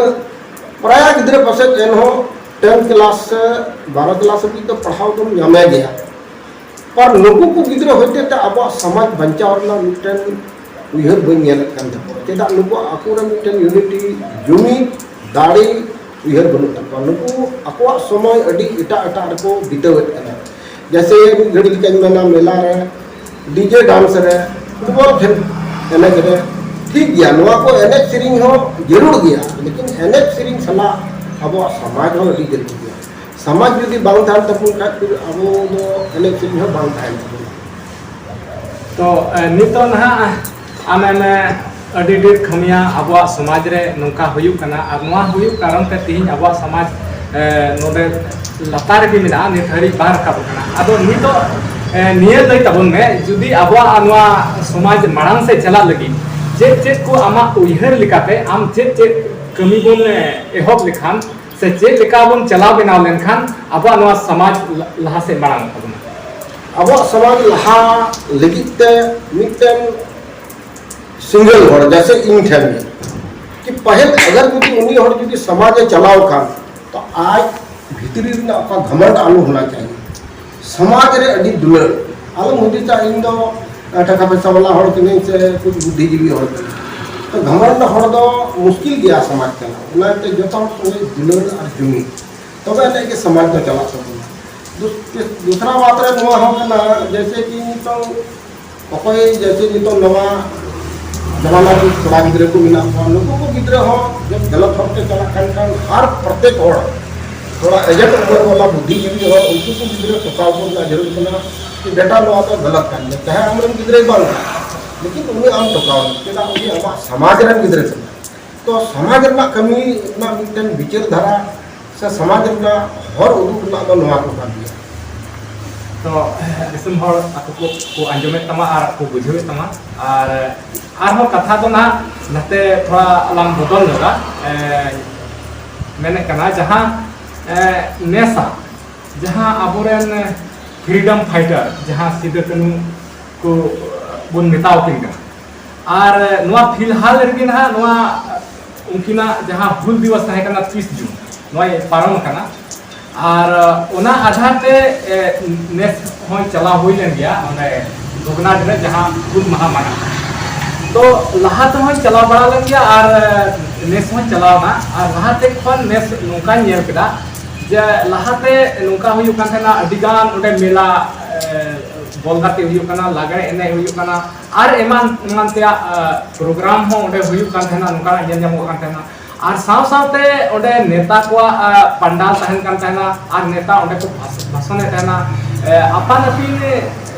ᱯᱨᱟᱭ ᱜᱤᱫᱽᱨᱟᱹ ᱯᱟᱥᱮᱡ ᱮᱱᱦᱚᱸ ᱴᱮᱱ ᱠᱞᱟᱥ ᱥᱮ ᱵᱟᱨᱚ ᱠᱞᱟᱥ ᱦᱟᱹᱵᱤᱡ ᱫᱚ ᱯᱟᱲᱦᱟᱣ ᱫᱚᱢ ᱧᱟᱢᱮ ᱜᱮᱭᱟ᱾ ᱟᱨ ᱱᱩᱠᱩ ᱠᱚ ᱜᱤᱫᱽᱨᱟᱹ ᱦᱚᱛᱮ ᱛᱮ ᱟᱵᱚᱣᱟᱜ ᱥᱚᱢᱟᱡᱽ ᱵᱟᱧᱪᱟᱣ ᱨᱮᱱᱟᱜ ᱢᱤᱫᱴᱮᱱ ᱩᱭᱦᱟᱹᱨ ᱵᱟᱹᱧ ᱧᱮᱞᱮᱫ ᱠᱟᱱ ᱛᱟᱠᱚᱣᱟ᱾ ᱪᱮᱫᱟᱜ? ᱱᱩᱠᱩᱣᱟᱜ ᱟᱠᱚᱨᱮ ᱢᱤᱫᱴᱮᱱ ᱤᱭᱩᱱᱤᱴᱤ, ᱡᱩᱢᱤᱫ, ᱫᱟᱲᱮ, ᱩᱭᱦᱟᱹᱨ ᱵᱟᱹᱱᱩᱜ ᱛᱟᱠᱚᱣᱟ᱾ ᱱᱩᱠᱩ ᱟᱠᱚᱣᱟᱜ ᱥᱚᱢᱚᱭ ᱟᱹᱰᱤ ᱮᱴᱟᱜ ᱮᱴᱟᱜ ᱨᱮᱠᱚ ᱵᱤᱛᱟᱹᱣᱮᱫ ᱠᱟᱱᱟ᱾ ᱡᱮᱭᱥᱮ ᱢᱤᱫ ᱜᱷᱟᱹᱲᱤ ᱞᱮᱠᱟᱧ ᱢᱮᱱᱟ, ᱢᱮᱞᱟ ᱨᱮ, ᱰᱤᱡᱮ ᱰᱟᱱᱥ ᱨᱮ, ᱯᱷᱩᱴᱵᱚᱞ ᱠᱷᱮᱞ ᱮᱱᱮᱡ ᱨᱮ, ᱴᱷᱤᱠ ᱜᱮᱭᱟ, ᱱᱚᱣᱟ ᱠᱚ ᱮᱱᱮᱡ ᱥᱮᱨᱮᱧ ᱦᱚᱸ ᱡᱟᱹᱨᱩᱲ ᱜᱮᱭᱟ, ᱞᱮᱠᱤᱱ ᱮᱱᱮᱡ ᱥᱮᱨᱮᱧ ᱥᱟᱞᱟᱜ ᱟᱵᱚᱣᱟᱜ ᱥᱚᱢᱟᱡᱽ ᱦᱚᱸ ᱟᱹᱰᱤ ᱡᱟᱹᱨᱩᱲ ᱜᱮᱭᱟ᱾ ᱥᱚᱢᱟᱡᱽ ᱡᱩᱫᱤ ᱵᱟᱝ ᱛᱟᱦᱮᱱ ᱛᱟᱵᱚᱱ ᱠᱷᱟᱡ, ᱯᱷᱤᱨ ᱟᱵᱚ ᱫᱚ ᱮᱱᱮᱡ ᱥᱮᱨᱮᱧ ᱦᱚᱸ ᱵᱟᱝ ᱛᱟᱦᱮᱱ ᱛᱟᱵᱚᱱᱟ᱾ ᱛᱚ ᱱᱤᱛᱚᱜ ᱱᱟᱦᱟᱜ ᱟᱢᱮᱢ ᱟᱹᱰᱤ ᱰᱷᱮᱨ ᱠᱷᱟᱹᱢᱤᱭᱟ ᱟᱵᱚᱣᱟᱜ ᱥᱚᱢᱟᱡᱽ ᱨᱮ ᱱᱚᱝᱠᱟ ᱦᱩᱭᱩᱜ ᱠᱟᱱᱟ, ᱟᱨ ᱱᱚᱣᱟ ᱦᱩᱭᱩᱜ ᱠᱟᱨᱚᱱ ᱛᱮ ᱛᱮᱦᱮᱧ ᱟᱵᱚᱣᱟᱜ ᱥᱚᱢᱟᱡᱽ ᱱᱚᱰᱮ ᱞᱟᱛᱟᱨ ᱨᱮᱜᱮ ᱢᱮᱱᱟᱜᱼᱟ, ᱱᱤᱛ ᱦᱟᱹᱨᱤᱡ ᱵᱟᱭ ᱨᱟᱠᱟᱵ ᱟᱠᱟᱱᱟ᱾ ᱟᱫᱚ ᱱᱤᱛᱚᱜ ᱱᱤᱭᱟᱹ ᱞᱟᱹᱭ ᱛᱟᱵᱚᱱ ᱢᱮ, ᱡᱩᱫᱤ ᱟᱵᱚᱣᱟᱜ ᱱᱚᱣᱟ ᱥᱚᱢᱟᱡᱽ ᱢᱟᱲᱟᱝ ᱥᱮᱫ ᱪᱟᱞᱟᱜ ᱞᱟᱹᱜᱤᱫ ᱪᱮᱫ ᱪᱮᱫ ᱠᱚ ᱟᱢᱟᱜ ᱩᱭᱦᱟᱹᱨ ᱞᱮᱠᱟᱛᱮ ᱟᱢ ᱪᱮᱫ ᱪᱮᱫ ᱠᱟᱹᱢᱤ ᱵᱚᱱ ᱮᱦᱚᱵ ᱞᱮᱠᱷᱟᱱ ᱥᱮ ᱪᱮᱫ ᱞᱮᱠᱟ ᱵᱚᱱ ᱪᱟᱞᱟᱣ ᱵᱮᱱᱟᱣ ᱞᱮᱱᱠᱷᱟᱱ ᱟᱵᱚᱣᱟᱜ ᱱᱚᱣᱟ ᱥᱚᱢᱟᱡᱽ ᱞᱟᱦᱟ ᱥᱮᱫ ᱢᱟᱲᱟᱝ ᱛᱟᱵᱚᱱᱟ? ᱟᱵᱚᱣᱟᱜ ᱥᱚᱢᱟᱡᱽ ᱞᱟᱦᱟ ᱞᱟᱹᱜᱤᱫ ᱛᱮ ᱢᱤᱫᱴᱮᱱ ᱥᱤᱝᱜᱮᱞ ᱦᱚᱲ ᱡᱮᱭᱥᱮ ᱤᱧ ᱴᱷᱮᱱ ᱜᱮ ᱠᱤ ᱯᱟᱹᱦᱤᱞ ᱟᱜᱟᱨ ᱡᱩᱫᱤ ᱩᱱᱤ ᱦᱚᱲ ᱡᱩᱫᱤ ᱥᱚᱢᱟᱡᱽ ᱮ ᱪᱟᱞᱟᱣ ᱠᱷᱟᱱ ᱛᱚ ᱟᱡ ᱵᱷᱤᱛᱨᱤ ᱨᱮᱱᱟᱜ ᱚᱠᱟ ᱜᱷᱟᱢᱟᱱᱰ ᱟᱞᱚ ᱦᱳᱱᱟ ᱪᱟᱦᱤᱭᱮ᱾ ᱥᱚᱢᱟᱡᱽ ᱨᱮ ᱟᱹᱰᱤ ᱫᱩᱞᱟᱹᱲ᱾ ᱟᱞᱚᱢ ᱦᱩᱫᱤᱥᱟ ᱤᱧ ᱫᱚ ᱴᱟᱠᱟ ᱯᱚᱭᱥᱟ ᱵᱟᱞᱟ ᱦᱚᱲ ᱠᱟᱹᱱᱟᱹᱧ ᱥᱮ ᱠᱩᱪ ᱵᱩᱫᱽᱫᱷᱤᱡᱤᱵᱤ ᱦᱚᱲ ᱠᱟᱹᱱᱟᱹᱧ᱾ ᱛᱚ ᱜᱷᱟᱢᱟᱱᱰ ᱦᱚᱲ ᱫᱚ ᱢᱩᱥᱠᱤᱞ ᱜᱮᱭᱟ ᱥᱚᱢᱟᱡᱽ ᱪᱟᱞᱟᱣ᱾ ᱚᱱᱟᱛᱮ ᱡᱚᱛᱚ ᱦᱚᱲ ᱥᱚᱸᱜᱮ ᱫᱩᱞᱟᱹᱲ ᱟᱨ ᱡᱩᱢᱤᱫ ᱛᱚᱵᱮ ᱟᱹᱱᱤᱡ ᱜᱮ ᱥᱚᱢᱟᱡᱽ ᱫᱚ ᱪᱟᱞᱟᱜ ᱛᱟᱵᱚᱱᱟ᱾ ᱫᱩᱥ-, ᱫᱩᱥᱨᱟ ᱵᱟᱛ ᱨᱮ ᱱᱚᱣᱟ ᱦᱚᱸ ᱠᱟᱱᱟ, ᱡᱮᱭᱥᱮ ᱠᱤ ᱱᱤᱛᱚᱝ ᱚᱠᱚᱭ ᱡᱮᱭᱥᱮ ᱱᱤᱛᱚᱝ ᱱᱚᱣᱟ ᱡᱟᱢᱟᱱᱟ ᱨᱮᱱ ᱠᱚᱲᱟ ᱜᱤᱫᱽᱨᱟᱹ ᱠᱚ ᱢᱮᱱᱟᱜ ᱠᱚᱣᱟ, ᱱᱩᱠᱩ ᱠᱚ ᱜᱤᱫᱽᱨᱟᱹ ᱦᱚᱸ ᱡᱚᱵ ᱜᱟᱞᱟᱛ ᱦᱚᱨ ᱛᱮ ᱪᱟᱞᱟᱜ ᱠᱟᱱ ᱠᱷᱟᱱ ᱦᱟᱨ ᱯᱨᱚᱛᱮᱠ ᱦᱚᱲ ᱛᱷᱚᱲᱟ ᱮᱡᱮᱱᱴ ᱩᱢᱮᱨ ᱵᱟᱞᱟ ᱵᱩᱫᱽᱫᱷᱤᱡᱤᱵᱤ ᱦᱚᱲ ᱩᱱᱠᱩ ᱠᱚ ᱜᱤᱫᱽᱨᱟᱹ ᱴᱚᱠᱟᱣ ᱠᱚ ᱨᱮᱱᱟᱜ ᱡᱟᱹᱨᱩᱲ ᱠᱟᱱᱟ ᱠᱤ ᱵᱮᱴᱟ ᱱᱚᱣᱟ ᱫᱚ ᱜᱟᱞᱟᱛ ᱠᱟᱱ ᱜᱮᱭᱟ, ᱪᱟᱦᱮ ᱟᱢᱨᱮᱱ ᱜᱤᱫᱽᱨᱟᱹᱭ ᱵᱟᱝ ᱠᱟᱱᱟ, ᱞᱮᱠᱤᱱ ᱩᱱᱤ ᱟᱢ ᱴᱚᱠᱟᱣ ᱮᱢ ᱪᱮᱫᱟᱜ ᱩᱱᱤ ᱟᱢᱟᱜ ᱥᱚᱢᱟᱡᱽ ᱨᱮᱱ ᱜᱤᱫᱽᱨᱟᱹ ᱠᱟᱱᱟ᱾ ᱛᱚ ᱥᱚᱢᱟᱡᱽ ᱨᱮᱱᱟᱜ ᱠᱟᱹᱢᱤ ᱨᱮᱱᱟᱜ ᱢᱤᱫᱴᱮᱱ ᱵᱤᱪᱟᱹᱨ ᱫᱷᱟᱨᱟ ᱥᱮ ᱥᱚᱢᱟᱡᱽ ᱨᱮᱱᱟᱜ ᱦᱚᱨ ᱩᱫᱩᱜ ᱨᱮᱱᱟᱜ ᱫᱚ ᱱᱚᱣᱟ ᱠᱚ ᱠᱟᱱ ᱜᱮᱭᱟ᱾ ᱛᱚ ᱫᱤᱥᱚᱢ ᱦᱚᱲ ᱟᱠᱚ ᱠᱚ, ᱠᱚ ᱟᱸᱡᱚᱢᱮᱫ ᱛᱟᱢᱟ ᱟᱨ ᱠᱚ ᱵᱩᱡᱷᱟᱹᱣᱮᱫ ᱛᱟᱢᱟ᱾ ᱟᱨ ᱟᱨᱦᱚᱸ ᱠᱟᱛᱷᱟ ᱫᱚ ᱱᱟᱦᱟᱜ ᱱᱟᱛᱮ ᱛᱷᱚᱲᱟ ᱞᱟᱝ ᱵᱚᱫᱚᱞ ᱧᱚᱜᱟ᱾ ᱮ, ᱢᱮᱱᱮᱫ ᱠᱟᱱᱟ ᱡᱟᱦᱟᱸ ᱮ, ᱱᱮᱥᱟ ᱡᱟᱦᱟᱸ ᱟᱵᱚᱨᱮᱱ ᱯᱷᱨᱤᱰᱚᱢ ᱯᱷᱟᱭᱴᱟᱨ ᱡᱟᱦᱟᱸ ᱥᱤᱫᱩ ᱠᱟᱹᱱᱦᱩ ᱠᱚ ᱵᱚᱱ ᱢᱮᱛᱟᱣ ᱠᱤᱱ ᱠᱟᱱᱟ, ᱟᱨ ᱱᱚᱣᱟ ᱯᱷᱤᱞᱦᱟᱞ ᱨᱮᱜᱮ ᱱᱟᱦᱟᱜ ᱱᱚᱣᱟ ᱩᱱᱠᱤᱱᱟᱜ ᱡᱟᱦᱟᱸ ᱦᱩᱞ ᱫᱤᱵᱚᱥ ᱛᱟᱦᱮᱸ ᱠᱟᱱᱟ ᱛᱤᱥ ᱡᱩᱱ, ᱱᱚᱣᱟ ᱯᱟᱨᱚᱢ ᱟᱠᱟᱱᱟ᱾ ᱟᱨ ᱚᱱᱟ ᱟᱫᱷᱟᱨ ᱛᱮ, ᱮ, ᱱᱮᱥ ᱦᱚᱸ ᱪᱟᱞᱟᱣ ᱦᱩᱭ ᱞᱮᱱ ᱜᱮᱭᱟ ᱚᱸᱰᱮ ᱵᱷᱚᱜᱽᱱᱟᱰᱤ ᱨᱮ ᱡᱟᱦᱟᱸ ᱦᱩᱞ ᱢᱟᱦᱟ ᱢᱟᱱᱟᱣ᱾ ᱛᱚ ᱞᱟᱦᱟ ᱛᱮᱦᱚᱸᱧ ᱪᱟᱞᱟᱣ ᱵᱟᱲᱟ ᱞᱮᱱ ᱜᱮᱭᱟ ᱟᱨ, ᱮ, ᱱᱮᱥ ᱦᱚᱸᱧ ᱪᱟᱞᱟᱣ ᱮᱱᱟ᱾ ᱟᱨ ᱞᱟᱦᱟᱛᱮ ᱠᱷᱚᱱ ᱱᱮᱥ ᱱᱚᱝᱠᱟᱧ ᱧᱮᱞ ᱠᱮᱫᱟ ᱡᱮ ᱞᱟᱦᱟᱛᱮ ᱱᱚᱝᱠᱟ ᱦᱩᱭᱩᱜ ᱠᱟᱱ ᱛᱟᱦᱮᱱᱟ, ᱟᱹᱰᱤ ᱜᱟᱱ ᱚᱸᱰᱮ ᱢᱮᱞᱟ, ᱮ, ᱵᱚᱞ ᱜᱟᱛᱮ ᱦᱩᱭᱩᱜ ᱠᱟᱱᱟ, ᱞᱟᱜᱽᱲᱮ ᱮᱱᱮᱡ ᱦᱩᱭᱩᱜ ᱠᱟᱱᱟ, ᱟᱨ ᱮᱢᱟᱱ ᱮᱢᱟᱱ ᱛᱮᱭᱟᱜ, ᱮ, ᱯᱨᱳᱜᱨᱟᱢ ᱦᱚᱸ ᱚᱸᱰᱮ ᱦᱩᱭᱩᱜ ᱠᱟᱱ ᱛᱟᱦᱮᱱᱟ, ᱱᱚᱝᱠᱟᱱᱟᱜ ᱧᱮᱞ ᱧᱟᱢᱚᱜ ᱠᱟᱱ ᱛᱟᱦᱮᱱᱟ᱾ ᱟᱨ ᱥᱟᱶ ᱥᱟᱶᱛᱮ ᱚᱸᱰᱮ ᱱᱮᱛᱟ ᱠᱚᱣᱟᱜ, ᱮ, ᱯᱟᱱᱰᱟᱞ ᱛᱟᱦᱮᱱ ᱠᱟᱱ ᱛᱟᱦᱮᱱᱟ, ᱟᱨ ᱱᱮᱛᱟ ᱚᱸᱰᱮ ᱠᱚ ᱵᱷᱟᱥ-, ᱵᱷᱟᱥᱚᱱᱮᱫ ᱛᱟᱦᱮᱱᱟ᱾ ᱮ, ᱟᱯᱟᱱ ᱟᱹᱯᱤᱱ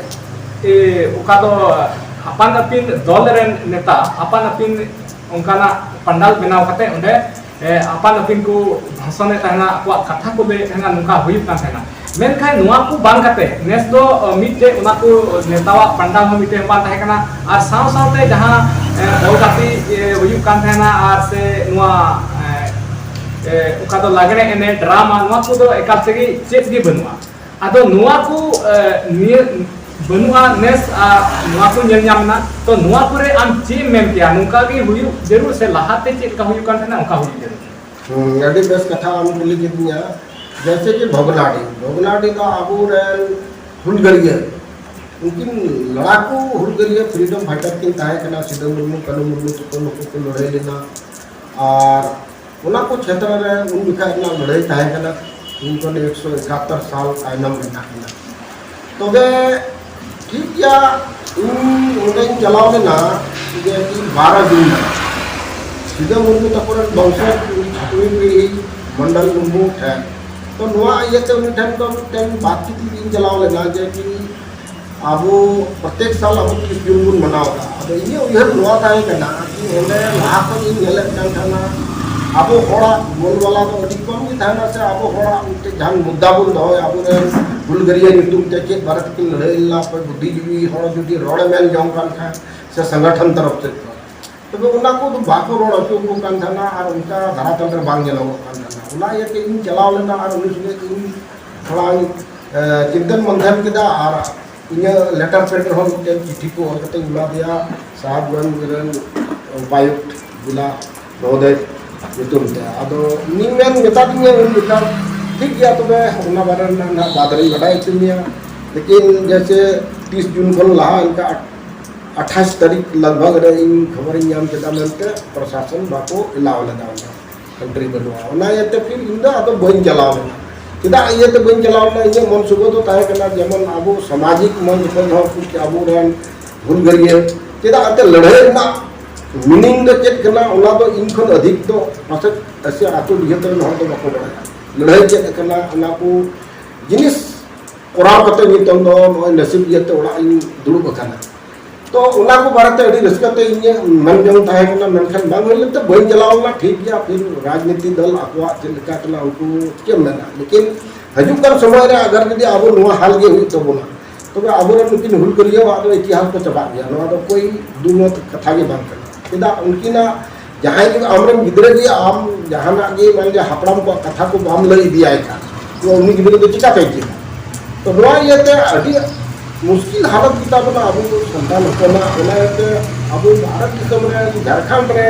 ᱮ, ᱚᱠᱟ ᱫᱚ ᱟᱯᱟᱱ ᱟᱹᱯᱤᱱ ᱫᱚᱞ ᱨᱮᱱ ᱱᱮᱛᱟ ᱟᱯᱟᱱ ᱟᱹᱯᱤᱱ ᱚᱱᱠᱟᱱᱟᱜ ᱯᱟᱱᱰᱟᱞ ᱵᱮᱱᱟᱣ ᱠᱟᱛᱮ ᱚᱸᱰᱮ, ᱮ, ᱟᱯᱟᱱ ᱟᱹᱯᱤᱱ ᱠᱚ ᱵᱷᱟᱥᱚᱱᱮᱫ ᱛᱟᱦᱮᱱᱟ, ᱟᱠᱚᱣᱟᱜ ᱠᱟᱛᱷᱟ ᱠᱚ ᱞᱟᱹᱭᱮᱫ ᱛᱟᱦᱮᱱᱟ, ᱱᱚᱝᱠᱟ ᱦᱩᱭᱩᱜ ᱠᱟᱱ ᱛᱟᱦᱮᱱᱟ᱾ ᱢᱮᱱᱠᱷᱟᱱ ᱱᱚᱣᱟ ᱠᱚ ᱵᱟᱝ ᱠᱟᱛᱮ ᱱᱮᱥ ᱫᱚ, ᱮ, ᱢᱤᱫᱴᱮᱡ ᱚᱱᱟ ᱠᱚ ᱱᱮᱛᱟᱣᱟᱜ ᱯᱟᱱᱰᱟᱞ ᱦᱚᱸ ᱢᱤᱫᱴᱮᱡ ᱦᱚᱸ ᱵᱟᱝ ᱛᱟᱦᱮᱸ ᱠᱟᱱᱟ᱾ ᱟᱨ ᱥᱟᱶ ᱥᱟᱶᱛᱮ ᱡᱟᱦᱟᱸ, ᱮ, ᱵᱚᱞ ᱜᱟᱛᱮᱜ, ᱮ, ᱦᱩᱭᱩᱜ ᱠᱟᱱ ᱛᱟᱦᱮᱱᱟ ᱟᱨ ᱥᱮ ᱱᱚᱣᱟ, ᱮ, ᱮ, ᱚᱠᱟ ᱫᱚ ᱞᱟᱜᱽᱲᱮ ᱮᱱᱮᱡ, ᱰᱨᱟᱢᱟ, ᱱᱚᱣᱟ ᱠᱚᱫᱚ ᱮᱠᱟᱞ ᱛᱮᱜᱮ ᱪᱮᱫ ᱜᱮ ᱵᱟᱹᱱᱩᱜᱼᱟ᱾ ᱟᱫᱚ ᱱᱚᱣᱟ ᱠᱚ, ᱮ, ᱱᱤᱭᱟᱹ ᱵᱟᱹᱱᱩᱜᱼᱟ ᱱᱮᱥ, ᱟᱨ ᱱᱚᱣᱟ ᱠᱚ ᱧᱮᱞ ᱧᱟᱢ ᱮᱱᱟ᱾ ᱛᱚ ᱱᱚᱣᱟ ᱠᱚᱨᱮ ᱟᱢ ᱪᱮᱫ ᱮᱢ ᱢᱮᱱ ᱠᱮᱭᱟ? ᱱᱚᱝᱠᱟ ᱜᱮ ᱦᱩᱭᱩᱜ ᱡᱟᱹᱨᱩᱲ ᱥᱮ ᱞᱟᱦᱟᱛᱮ ᱪᱮᱫ ᱞᱮᱠᱟ ᱦᱩᱭᱩᱜ ᱠᱟᱱ ᱛᱟᱦᱮᱱᱟ ᱚᱱᱠᱟ ᱦᱩᱭᱩᱜ ᱡᱟᱹᱨᱩᱲ? ᱦᱩᱸ, ᱟᱹᱰᱤ ᱵᱮᱥ ᱠᱟᱛᱷᱟ ᱟᱢ ᱠᱩᱞᱤ ᱠᱤᱫᱤᱧᱟ᱾ ᱡᱮᱭᱥᱮ ᱠᱤ ᱵᱷᱚᱜᱽᱱᱟᱰᱤ, ᱵᱷᱚᱜᱽᱱᱟᱰᱤ ᱫᱚ ᱟᱵᱚᱨᱮᱱ ᱦᱩᱞᱜᱟᱹᱨᱤᱭᱟᱹ, ᱩᱱᱠᱤᱱ ᱞᱟᱲᱟᱠᱩ ᱦᱩᱞᱜᱟᱹᱨᱤᱭᱟᱹ, freedom fighter ᱠᱤᱱ ᱛᱟᱦᱮᱸ ᱠᱟᱱᱟ᱾ ᱥᱤᱫᱩ ᱢᱩᱨᱢᱩ, ᱠᱟᱹᱱᱩ ᱢᱩᱨᱢᱩ ᱛᱟᱠᱚ ᱱᱩᱠᱩ ᱠᱚ ᱞᱟᱹᱲᱦᱟᱹᱭ ᱞᱮᱱᱟ᱾ ᱟᱨ ᱚᱱᱟ ᱠᱚ ᱠᱷᱮᱛᱨᱚ ᱨᱮ ᱩᱱ ᱡᱚᱠᱷᱟᱡ ᱨᱮᱱᱟᱜ ᱞᱟᱹᱲᱦᱟᱹᱭ ᱛᱟᱦᱮᱸ ᱠᱟᱱᱟ, ᱛᱤᱱ ᱠᱷᱚᱱ ᱮᱠᱥᱚ ᱮᱠᱟᱛᱛᱚᱨ ᱥᱟᱞ ᱛᱟᱭᱱᱚᱢ ᱨᱮᱱᱟᱜ ᱠᱟᱱᱟ᱾ ᱛᱚᱵᱮ ᱴᱷᱤᱠ ᱜᱮᱭᱟ, ᱤᱧ ᱚᱸᱰᱮᱧ ᱪᱟᱞᱟᱣ ᱞᱮᱱᱟ ᱡᱮ ᱤᱧ ᱵᱟᱨᱚ ᱡᱩᱱ ᱨᱮ ᱥᱤᱫᱟᱹ ᱢᱩᱨᱢᱩ ᱛᱟᱠᱚ ᱨᱮᱱ ᱵᱚᱝᱥᱚ ᱪᱷᱟᱛᱩᱭ ᱯᱤᱲᱦᱤ ᱢᱚᱱᱰᱚᱞ ᱢᱩᱨᱢᱩ ᱴᱷᱮᱱ᱾ ᱛᱚ ᱱᱚᱣᱟ ᱤᱭᱟᱹᱛᱮ ᱩᱱᱤ ᱴᱷᱮᱱ ᱫᱚ ᱢᱤᱫᱴᱮᱱ ᱵᱟᱛᱪᱤᱛ ᱞᱟᱹᱜᱤᱫ ᱤᱧ ᱪᱟᱞᱟᱣ ᱞᱮᱱᱟ ᱡᱮ ᱠᱤ ᱟᱵᱚ ᱯᱨᱚᱛᱮᱠ ᱥᱟᱞ ᱟᱵᱚ ᱛᱤᱨᱤᱥ ᱡᱩᱱ ᱵᱚᱱ ᱢᱟᱱᱟᱣ ᱮᱫᱟ᱾ ᱟᱫᱚ ᱤᱧᱟᱹᱜ ᱩᱭᱦᱟᱹᱨ ᱱᱚᱣᱟ ᱛᱟᱦᱮᱸ ᱠᱟᱱᱟ ᱡᱮ ᱚᱸᱰᱮ ᱞᱟᱦᱟ ᱠᱷᱚᱱ ᱤᱧ ᱧᱮᱞᱮᱫ ᱠᱟᱱ ᱛᱟᱦᱮᱱᱟ, ᱟᱵᱚ ᱦᱚᱲᱟᱜ ᱵᱚᱞ ᱵᱟᱞᱟ ᱫᱚ ᱟᱹᱰᱤ ᱠᱚᱢ ᱜᱮ ᱛᱟᱦᱮᱱᱟ, ᱥᱮ ᱟᱵᱚ ᱦᱚᱲᱟᱜ ᱢᱤᱫᱴᱮᱱ ᱡᱟᱦᱟᱱ ᱢᱩᱫᱽᱫᱟ ᱵᱚᱱ ᱫᱚᱦᱚᱭᱟ, ᱟᱵᱚᱨᱮᱱ ᱦᱩᱞᱜᱟᱹᱨᱤᱭᱟᱹ ᱧᱩᱛᱩᱢ ᱛᱮ ᱪᱮᱫ ᱵᱟᱨᱮ ᱛᱮᱠᱤᱱ ᱞᱟᱹᱲᱦᱟᱹᱭ ᱞᱮᱱᱟ, ᱚᱠᱚᱭ ᱵᱩᱫᱽᱫᱷᱤᱡᱤᱵᱤ ᱦᱚᱲ ᱡᱩᱫᱤ ᱨᱚᱲᱮ ᱢᱮᱱ ᱡᱚᱝ ᱠᱟᱱ ᱠᱷᱟᱱ, ᱥᱮ ᱥᱚᱝᱜᱚᱴᱷᱚᱱ ᱛᱚᱨᱚᱯ ᱥᱮᱫ ᱠᱷᱚᱱ, ᱛᱚᱵᱮ ᱚᱱᱟ ᱠᱚᱫᱚ ᱵᱟᱠᱚ ᱨᱚᱲ ᱦᱚᱪᱚ ᱟᱠᱚ ᱠᱟᱱ ᱛᱟᱦᱮᱱᱟ ᱟᱨ ᱚᱱᱠᱟ ᱫᱷᱟᱨᱟᱛᱟᱞ ᱨᱮ ᱵᱟᱝ ᱧᱮᱞᱚᱜᱚᱜ ᱠᱟᱱ ᱛᱟᱦᱮᱱᱟ᱾ ᱚᱱᱟ ᱤᱭᱟᱹᱛᱮ ᱤᱧ ᱪᱟᱞᱟᱣ ᱞᱮᱱᱟ ᱟᱨ ᱩᱱᱤ ᱥᱚᱸᱜᱮ ᱤᱧ ᱛᱷᱚᱲᱟᱧ, ᱮ, ᱪᱤᱱᱛᱟᱹᱱ ᱢᱚᱱᱛᱷᱚᱱ ᱠᱮᱫᱟ ᱟᱨ ᱤᱧᱟᱹᱜ letter pad ᱨᱮᱦᱚᱸ ᱢᱤᱫᱴᱮᱱ ᱪᱤᱴᱷᱤ ᱠᱚ ᱚᱞ ᱠᱟᱛᱮᱧ ᱮᱢᱟ ᱫᱮᱭᱟ ᱥᱟᱦᱟᱵᱽᱜᱚᱸᱡᱽ ᱨᱮᱱ ᱩᱯᱟᱭᱩᱠᱛ ᱡᱮᱞᱟ ᱢᱚᱦᱳᱫᱚᱭ ᱧᱩᱛᱩᱢ ᱛᱮ᱾ ᱟᱫᱚ ᱩᱱᱤ ᱢᱮᱱ ᱢᱮᱛᱟ ᱫᱤᱧᱟ ᱩᱱ ᱡᱚᱠᱷᱟᱱ, ᱴᱷᱤᱠ ᱜᱮᱭᱟ, ᱛᱚᱵᱮ ᱚᱱᱟ ᱵᱟᱨᱮ ᱨᱮᱱᱟᱜ ᱱᱟᱦᱟᱜ ᱵᱟᱫᱽ ᱨᱮᱧ ᱵᱟᱰᱟᱭ ᱦᱚᱪᱚ ᱢᱮᱭᱟ᱾ ᱞᱮᱠᱤᱱ ᱡᱮᱭᱥᱮ ᱛᱤᱥ ᱡᱩᱱ ᱠᱷᱚᱱ ᱞᱟᱦᱟ ᱚᱱᱠᱟ ᱟᱴᱷᱟᱥ ᱛᱟᱹᱨᱤᱠᱷ ᱞᱟᱜᱽᱵᱷᱟᱜᱽ ᱨᱮ ᱤᱧ ᱠᱷᱚᱵᱚᱨᱤᱧ ᱧᱟᱢ ᱠᱮᱫᱟ ᱢᱮᱱᱛᱮ ᱯᱨᱚᱥᱟᱥᱚᱱ ᱵᱟᱠᱚ allow ᱞᱮᱫᱟ ᱚᱱᱟ᱾ ᱮᱱᱴᱨᱤ ᱵᱟᱹᱱᱩᱜᱼᱟ᱾ ᱚᱱᱟ ᱤᱭᱟᱹᱛᱮ ᱯᱷᱤᱨ ᱤᱧ ᱫᱚ ᱟᱫᱚ ᱵᱟᱹᱧ ᱪᱟᱞᱟᱣ ᱞᱮᱱᱟ᱾ ᱪᱮᱫᱟᱜ ᱤᱭᱟᱹᱛᱮ ᱵᱟᱹᱧ ᱪᱟᱞᱟᱣ ᱞᱮᱱᱟ? ᱤᱧᱟᱹᱜ ᱢᱚᱱ ᱥᱩᱵᱷᱟᱹ ᱫᱚ ᱛᱟᱦᱮᱸ ᱠᱟᱱᱟ ᱡᱮᱢᱚᱱ ᱟᱵᱚ ᱥᱟᱢᱟᱡᱤᱠ ᱢᱚᱧᱪ ᱠᱷᱚᱱ ᱦᱚᱸ ᱠᱩᱪ ᱟᱵᱚᱨᱮᱱ ᱦᱩᱞᱜᱟᱹᱨᱤᱭᱟᱹ, ᱪᱮᱫᱟᱜ ᱮᱱᱛᱮ ᱞᱟᱹᱲᱦᱟᱹᱭ ᱨᱮᱱᱟᱜ meaning ᱫᱚ ᱪᱮᱫ ᱠᱟᱱᱟ, ᱚᱱᱟ ᱫᱚ ᱤᱧ ᱠᱷᱚᱱ ᱟᱫᱷᱤᱠ ᱫᱚ ᱯᱟᱥᱮᱡ ᱟᱥᱮ ᱟᱹᱛᱩ ᱰᱤᱦᱟᱹᱛ ᱨᱮᱱ ᱦᱚᱲ ᱫᱚ ᱵᱟᱠᱚ ᱵᱟᱲᱟᱭᱟ᱾ ᱞᱟᱹᱲᱦᱟᱹᱭ ᱪᱮᱫ ᱠᱟᱱᱟ, ᱚᱱᱟ ᱠᱚ ᱡᱤᱱᱤᱥ ᱠᱚᱨᱟᱣ ᱠᱟᱛᱮ ᱱᱤᱛᱚᱝ ᱫᱚ ᱱᱚᱜᱼᱚᱭ ᱱᱟᱥᱤᱵ ᱤᱭᱟᱹᱛᱮ ᱚᱲᱟᱜ ᱤᱧ ᱫᱩᱲᱩᱵ ᱟᱠᱟᱱᱟ᱾ ᱛᱚ ᱚᱱᱟ ᱠᱚ ᱵᱟᱨᱮᱛᱮ ᱟᱹᱰᱤ ᱨᱟᱹᱥᱠᱟᱹ ᱛᱮ ᱤᱧᱟᱹᱜ ᱢᱮᱱ ᱡᱚᱝ ᱛᱟᱦᱮᱸ ᱠᱟᱱᱟ, ᱢᱮᱱᱠᱷᱟᱱ ᱵᱟᱝ ᱦᱩᱭ ᱞᱮᱱᱛᱮ ᱵᱟᱹᱧ ᱪᱟᱞᱟᱣ ᱞᱮᱱᱟ᱾ ᱴᱷᱤᱠ ᱜᱮᱭᱟ, ᱯᱷᱤᱨ ᱨᱟᱡᱽᱱᱤᱛᱤ ᱫᱚᱞ ᱟᱠᱚᱣᱟᱜ ᱪᱮᱫ ᱞᱮᱠᱟ ᱠᱟᱱᱟ, ᱩᱱᱠᱩ ᱪᱮᱫ ᱮᱢ ᱢᱮᱱᱟ, ᱞᱮᱠᱤᱱ ᱦᱤᱡᱩᱜ ᱠᱟᱱ ᱥᱚᱢᱚᱭ ᱨᱮ ᱟᱜᱟᱨ ᱡᱩᱫᱤ ᱟᱵᱚ ᱱᱚᱣᱟ ᱦᱟᱞ ᱜᱮ ᱦᱩᱭᱩᱜ ᱛᱟᱵᱚᱱᱟ, ᱛᱚᱵᱮ ᱟᱵᱚᱨᱮᱱ ᱱᱩᱠᱤᱱ ᱦᱩᱞᱜᱟᱹᱨᱤᱭᱟᱹᱣᱟᱜ ᱫᱚ ᱤᱛᱤᱦᱟᱥ ᱫᱚ ᱪᱟᱵᱟᱜ ᱜᱮᱭᱟ, ᱱᱚᱣᱟ ᱫᱚ ᱠᱳᱭ ᱫᱩᱢᱚᱛ ᱠᱟᱛᱷᱟ ᱜᱮ ᱵᱟᱝ ᱠᱟᱱᱟ᱾ ᱪᱮᱫᱟᱜ ᱩᱱᱠᱤᱱᱟᱜ ᱡᱟᱦᱟᱸᱭ ᱜᱮ ᱟᱢᱨᱮᱱ ᱜᱤᱫᱽᱨᱟᱹ ᱜᱮ ᱟᱢ ᱡᱟᱦᱟᱱᱟᱜ ᱜᱮ ᱢᱟᱱ ᱞᱤᱭᱟ ᱦᱟᱯᱲᱟᱢ ᱠᱚᱣᱟᱜ ᱠᱟᱛᱷᱟ ᱠᱚ ᱵᱟᱢ ᱞᱟᱹᱭ ᱤᱫᱤᱭᱟᱭ ᱠᱷᱟᱱ, ᱛᱚ ᱩᱱᱤ ᱜᱤᱫᱽᱨᱟᱹ ᱫᱚ ᱪᱤᱠᱟᱛᱮᱭ ᱪᱮᱫᱟ? ᱛᱚ ᱱᱚᱣᱟ ᱤᱭᱟᱹᱛᱮ ᱟᱹᱰᱤ ᱢᱩᱥᱠᱤᱞ ᱦᱟᱞᱚᱛ ᱜᱮᱛᱟ ᱵᱚᱱᱟ ᱟᱵᱚ ᱥᱟᱱᱛᱟᱲ ᱦᱚᱯᱚᱱᱟᱜ᱾ ᱚᱱᱟ ᱤᱭᱟᱹᱛᱮ ᱟᱵᱚ ᱵᱷᱟᱨᱚᱛ ᱫᱤᱥᱚᱢ ᱨᱮ, ᱡᱷᱟᱲᱠᱷᱚᱸᱰ ᱨᱮ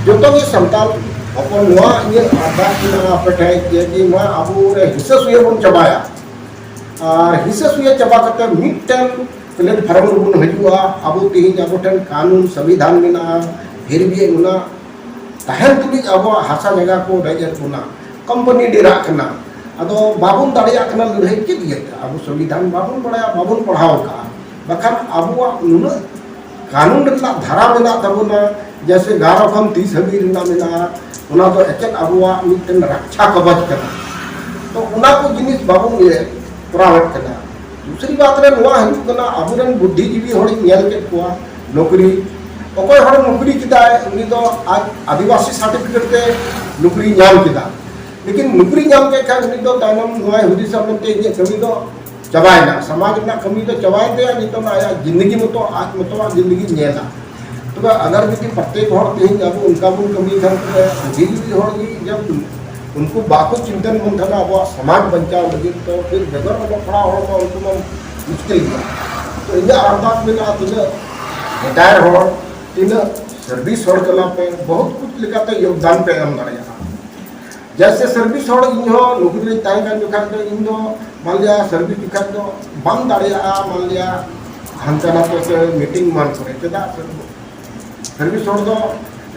ᱡᱚᱛᱚ ᱜᱮ ᱥᱟᱱᱛᱟᱲ ᱦᱚᱯᱚᱱ ᱱᱚᱣᱟ ᱤᱧᱟᱹᱜ ᱟᱨᱫᱟᱥ ᱢᱮᱱᱟᱜᱼᱟ ᱟᱯᱮ ᱴᱷᱮᱱ ᱡᱮ, ᱡᱮ ᱱᱚᱣᱟ ᱟᱵᱚ ᱨᱮ ᱦᱤᱥᱟᱹ ᱥᱩᱭᱟᱹ ᱵᱚᱱ ᱪᱟᱵᱟᱭᱟ᱾ ᱟᱨ ᱦᱤᱥᱟᱹ ᱥᱩᱭᱟᱹ ᱪᱟᱵᱟ ᱠᱟᱛᱮ ᱢᱤᱫᱴᱮᱱ platform ᱨᱮᱵᱚᱱ ᱦᱤᱡᱩᱜᱼᱟ᱾ ᱟᱵᱚ ᱛᱮᱦᱮᱧ ᱟᱵᱚ ᱴᱷᱮᱱ ᱠᱟᱹᱱᱩᱱ ᱥᱚᱝᱵᱤᱫᱷᱟᱱ ᱢᱮᱱᱟᱜᱼᱟ, ᱯᱷᱤᱨ ᱵᱷᱤ ᱚᱱᱟ ᱛᱟᱦᱮᱱ ᱛᱩᱞᱩᱡ ᱟᱵᱚᱣᱟᱜ ᱦᱟᱥᱟ ᱡᱟᱭᱜᱟ ᱠᱚ ᱨᱮᱡ ᱮᱫ ᱵᱚᱱᱟ, ᱠᱳᱢᱯᱟᱱᱤ ᱰᱮᱨᱟᱜ ᱠᱟᱱᱟ᱾ ᱟᱫᱚ ᱵᱟᱵᱚᱱ ᱫᱟᱲᱮᱭᱟᱜ ᱠᱟᱱᱟ ᱞᱟᱹᱲᱦᱟᱹᱭ ᱪᱮᱫ ᱤᱭᱟᱹᱛᱮ? ᱟᱵᱚ ᱥᱚᱝᱵᱤᱫᱷᱟᱱ ᱵᱟᱵᱚᱱ ᱵᱟᱲᱟᱭᱟ, ᱵᱟᱵᱚᱱ ᱯᱟᱲᱦᱟᱣ ᱠᱟᱜᱼᱟ᱾ ᱵᱟᱠᱷᱟᱱ ᱟᱵᱚᱣᱟᱜ ᱱᱩᱱᱟᱹᱜ ᱠᱟᱹᱱᱩᱱ ᱨᱮᱱᱟᱜ ᱫᱷᱟᱨᱟ ᱢᱮᱱᱟᱜ ᱛᱟᱵᱚᱱᱟ, ᱡᱮᱭᱥᱮ ᱮᱜᱟᱨᱚ ᱠᱷᱚᱱ ᱛᱤᱥ ᱦᱟᱹᱵᱤᱡ ᱨᱮᱱᱟᱜ ᱢᱮᱱᱟᱜᱼᱟ, ᱚᱱᱟ ᱫᱚ ᱮᱠᱮᱱ ᱟᱵᱚᱣᱟᱜ ᱢᱤᱫᱴᱮᱱ ᱨᱟᱠᱪᱷᱟ ᱠᱟᱵᱚᱪ ᱠᱟᱱᱟ᱾ ᱛᱚ ᱚᱱᱟ ᱠᱚ ᱡᱤᱱᱤᱥ ᱵᱟᱵᱚᱱ ᱤᱭᱟᱹ ᱠᱚᱨᱟᱣᱮᱫ ᱠᱟᱱᱟ᱾ ᱫᱩᱥᱨᱤ ᱵᱟᱛ ᱨᱮ ᱱᱚᱣᱟ ᱦᱤᱡᱩᱜ ᱠᱟᱱᱟ, ᱟᱵᱚᱨᱮᱱ ᱵᱩᱫᱽᱫᱷᱤᱡᱤᱵᱤ ᱦᱚᱲᱤᱧ ᱧᱮᱞ ᱠᱮᱫ ᱠᱚᱣᱟ, ᱱᱚᱠᱨᱤ, ᱚᱠᱚᱭ ᱦᱚᱲ ᱱᱚᱠᱨᱤ ᱠᱮᱫᱟᱭ ᱩᱱᱤ ᱫᱚ ᱟᱡ ᱟᱹᱫᱤᱵᱟᱹᱥᱤ certificate ᱛᱮ ᱱᱚᱠᱨᱤ ᱧᱟᱢ ᱠᱮᱫᱟ, ᱞᱮᱠᱤᱱ ᱱᱚᱠᱨᱤ ᱧᱟᱢ ᱠᱮᱫ ᱠᱷᱟᱱ ᱩᱱᱤ ᱫᱚ ᱛᱟᱭᱱᱚᱢ ᱱᱚᱣᱟᱭ ᱦᱩᱫᱤᱥᱟ ᱢᱮᱱᱛᱮ ᱤᱧᱟᱹᱜ ᱠᱟᱹᱢᱤ ᱫᱚ ᱪᱟᱵᱟᱭᱮᱱᱟ, ᱥᱚᱢᱟᱡᱽ ᱨᱮᱱᱟᱜ ᱠᱟᱹᱢᱤ ᱫᱚ ᱪᱟᱵᱟᱭᱮᱱ ᱛᱟᱭᱟ, ᱱᱤᱛᱚᱜ ᱟᱭᱟᱜ ᱡᱤᱱᱫᱮᱜᱤ ᱢᱚᱛᱚ ᱟᱡ ᱢᱚᱛᱚᱣᱟᱜ ᱡᱤᱱᱫᱮᱜᱤ ᱧᱮᱞᱟ᱾ ᱛᱚᱵᱮ ᱟᱜᱟᱨ ᱡᱩᱫᱤ ᱯᱨᱚᱛᱮᱠ ᱦᱚᱲ ᱛᱮᱦᱮᱧ ᱟᱵᱚ ᱚᱱᱠᱟ ᱵᱚᱱ ᱠᱟᱹᱢᱤ ᱠᱷᱟᱱ, ᱛᱚᱵᱮ ᱡᱩᱫᱤ ᱡᱩᱫᱤ ᱦᱚᱲ ᱜᱮ ᱡᱮ ᱩᱱᱠᱩ ᱵᱟᱠᱚ ᱪᱤᱱᱛᱟᱹᱱ ᱵᱚᱱ ᱠᱷᱟᱱ ᱟᱵᱚᱣᱟᱜ ᱥᱚᱢᱟᱡᱽ ᱵᱟᱧᱪᱟᱣ ᱞᱟᱹᱜᱤᱫ ᱛᱚ ᱯᱷᱤᱨ ᱵᱮᱜᱚᱨ ᱚᱞᱚᱜ ᱯᱟᱲᱦᱟᱣ ᱦᱚᱲ ᱢᱟ ᱩᱱᱠᱩ ᱢᱟ ᱢᱩᱥᱠᱤᱞ ᱜᱮᱭᱟ᱾ ᱛᱚ ᱤᱧᱟᱹᱜ ᱟᱨᱫᱟᱥ ᱢᱮᱱᱟᱜᱼᱟ, ᱛᱤᱱᱟᱹᱜ retire ᱦᱚᱲ, ᱛᱤᱱᱟᱹᱜ service ᱦᱚᱲ ᱠᱟᱱᱟ ᱯᱮ, ᱵᱚᱦᱩᱛ ᱠᱩᱪ ᱞᱮᱠᱟᱛᱮ ᱭᱳᱜᱽᱫᱟᱱ ᱯᱮ ᱮᱢ ᱫᱟᱲᱮᱭᱟᱜᱼᱟ᱾ ᱡᱮᱭᱥᱮ service ᱦᱚᱲ ᱤᱧ ᱦᱚᱸ ᱱᱚᱠᱨᱤ ᱨᱮᱧ ᱛᱟᱦᱮᱸ ᱠᱟᱱ ᱡᱚᱠᱷᱟᱡ ᱫᱚ ᱤᱧ ᱫᱚ ᱢᱟᱱ ᱞᱤᱭᱟ service ᱡᱚᱠᱷᱟᱡ ᱫᱚ ᱵᱟᱢ ᱫᱟᱲᱮᱭᱟᱜᱼᱟ, ᱢᱟᱱ ᱞᱤᱭᱟ ᱦᱟᱱᱛᱮ ᱱᱟᱛᱮ ᱥᱮ meeting ᱮᱢᱟᱱ ᱠᱚᱨᱮ, ᱪᱮᱫᱟᱜ ᱥᱮ service ᱦᱚᱲ ᱫᱚ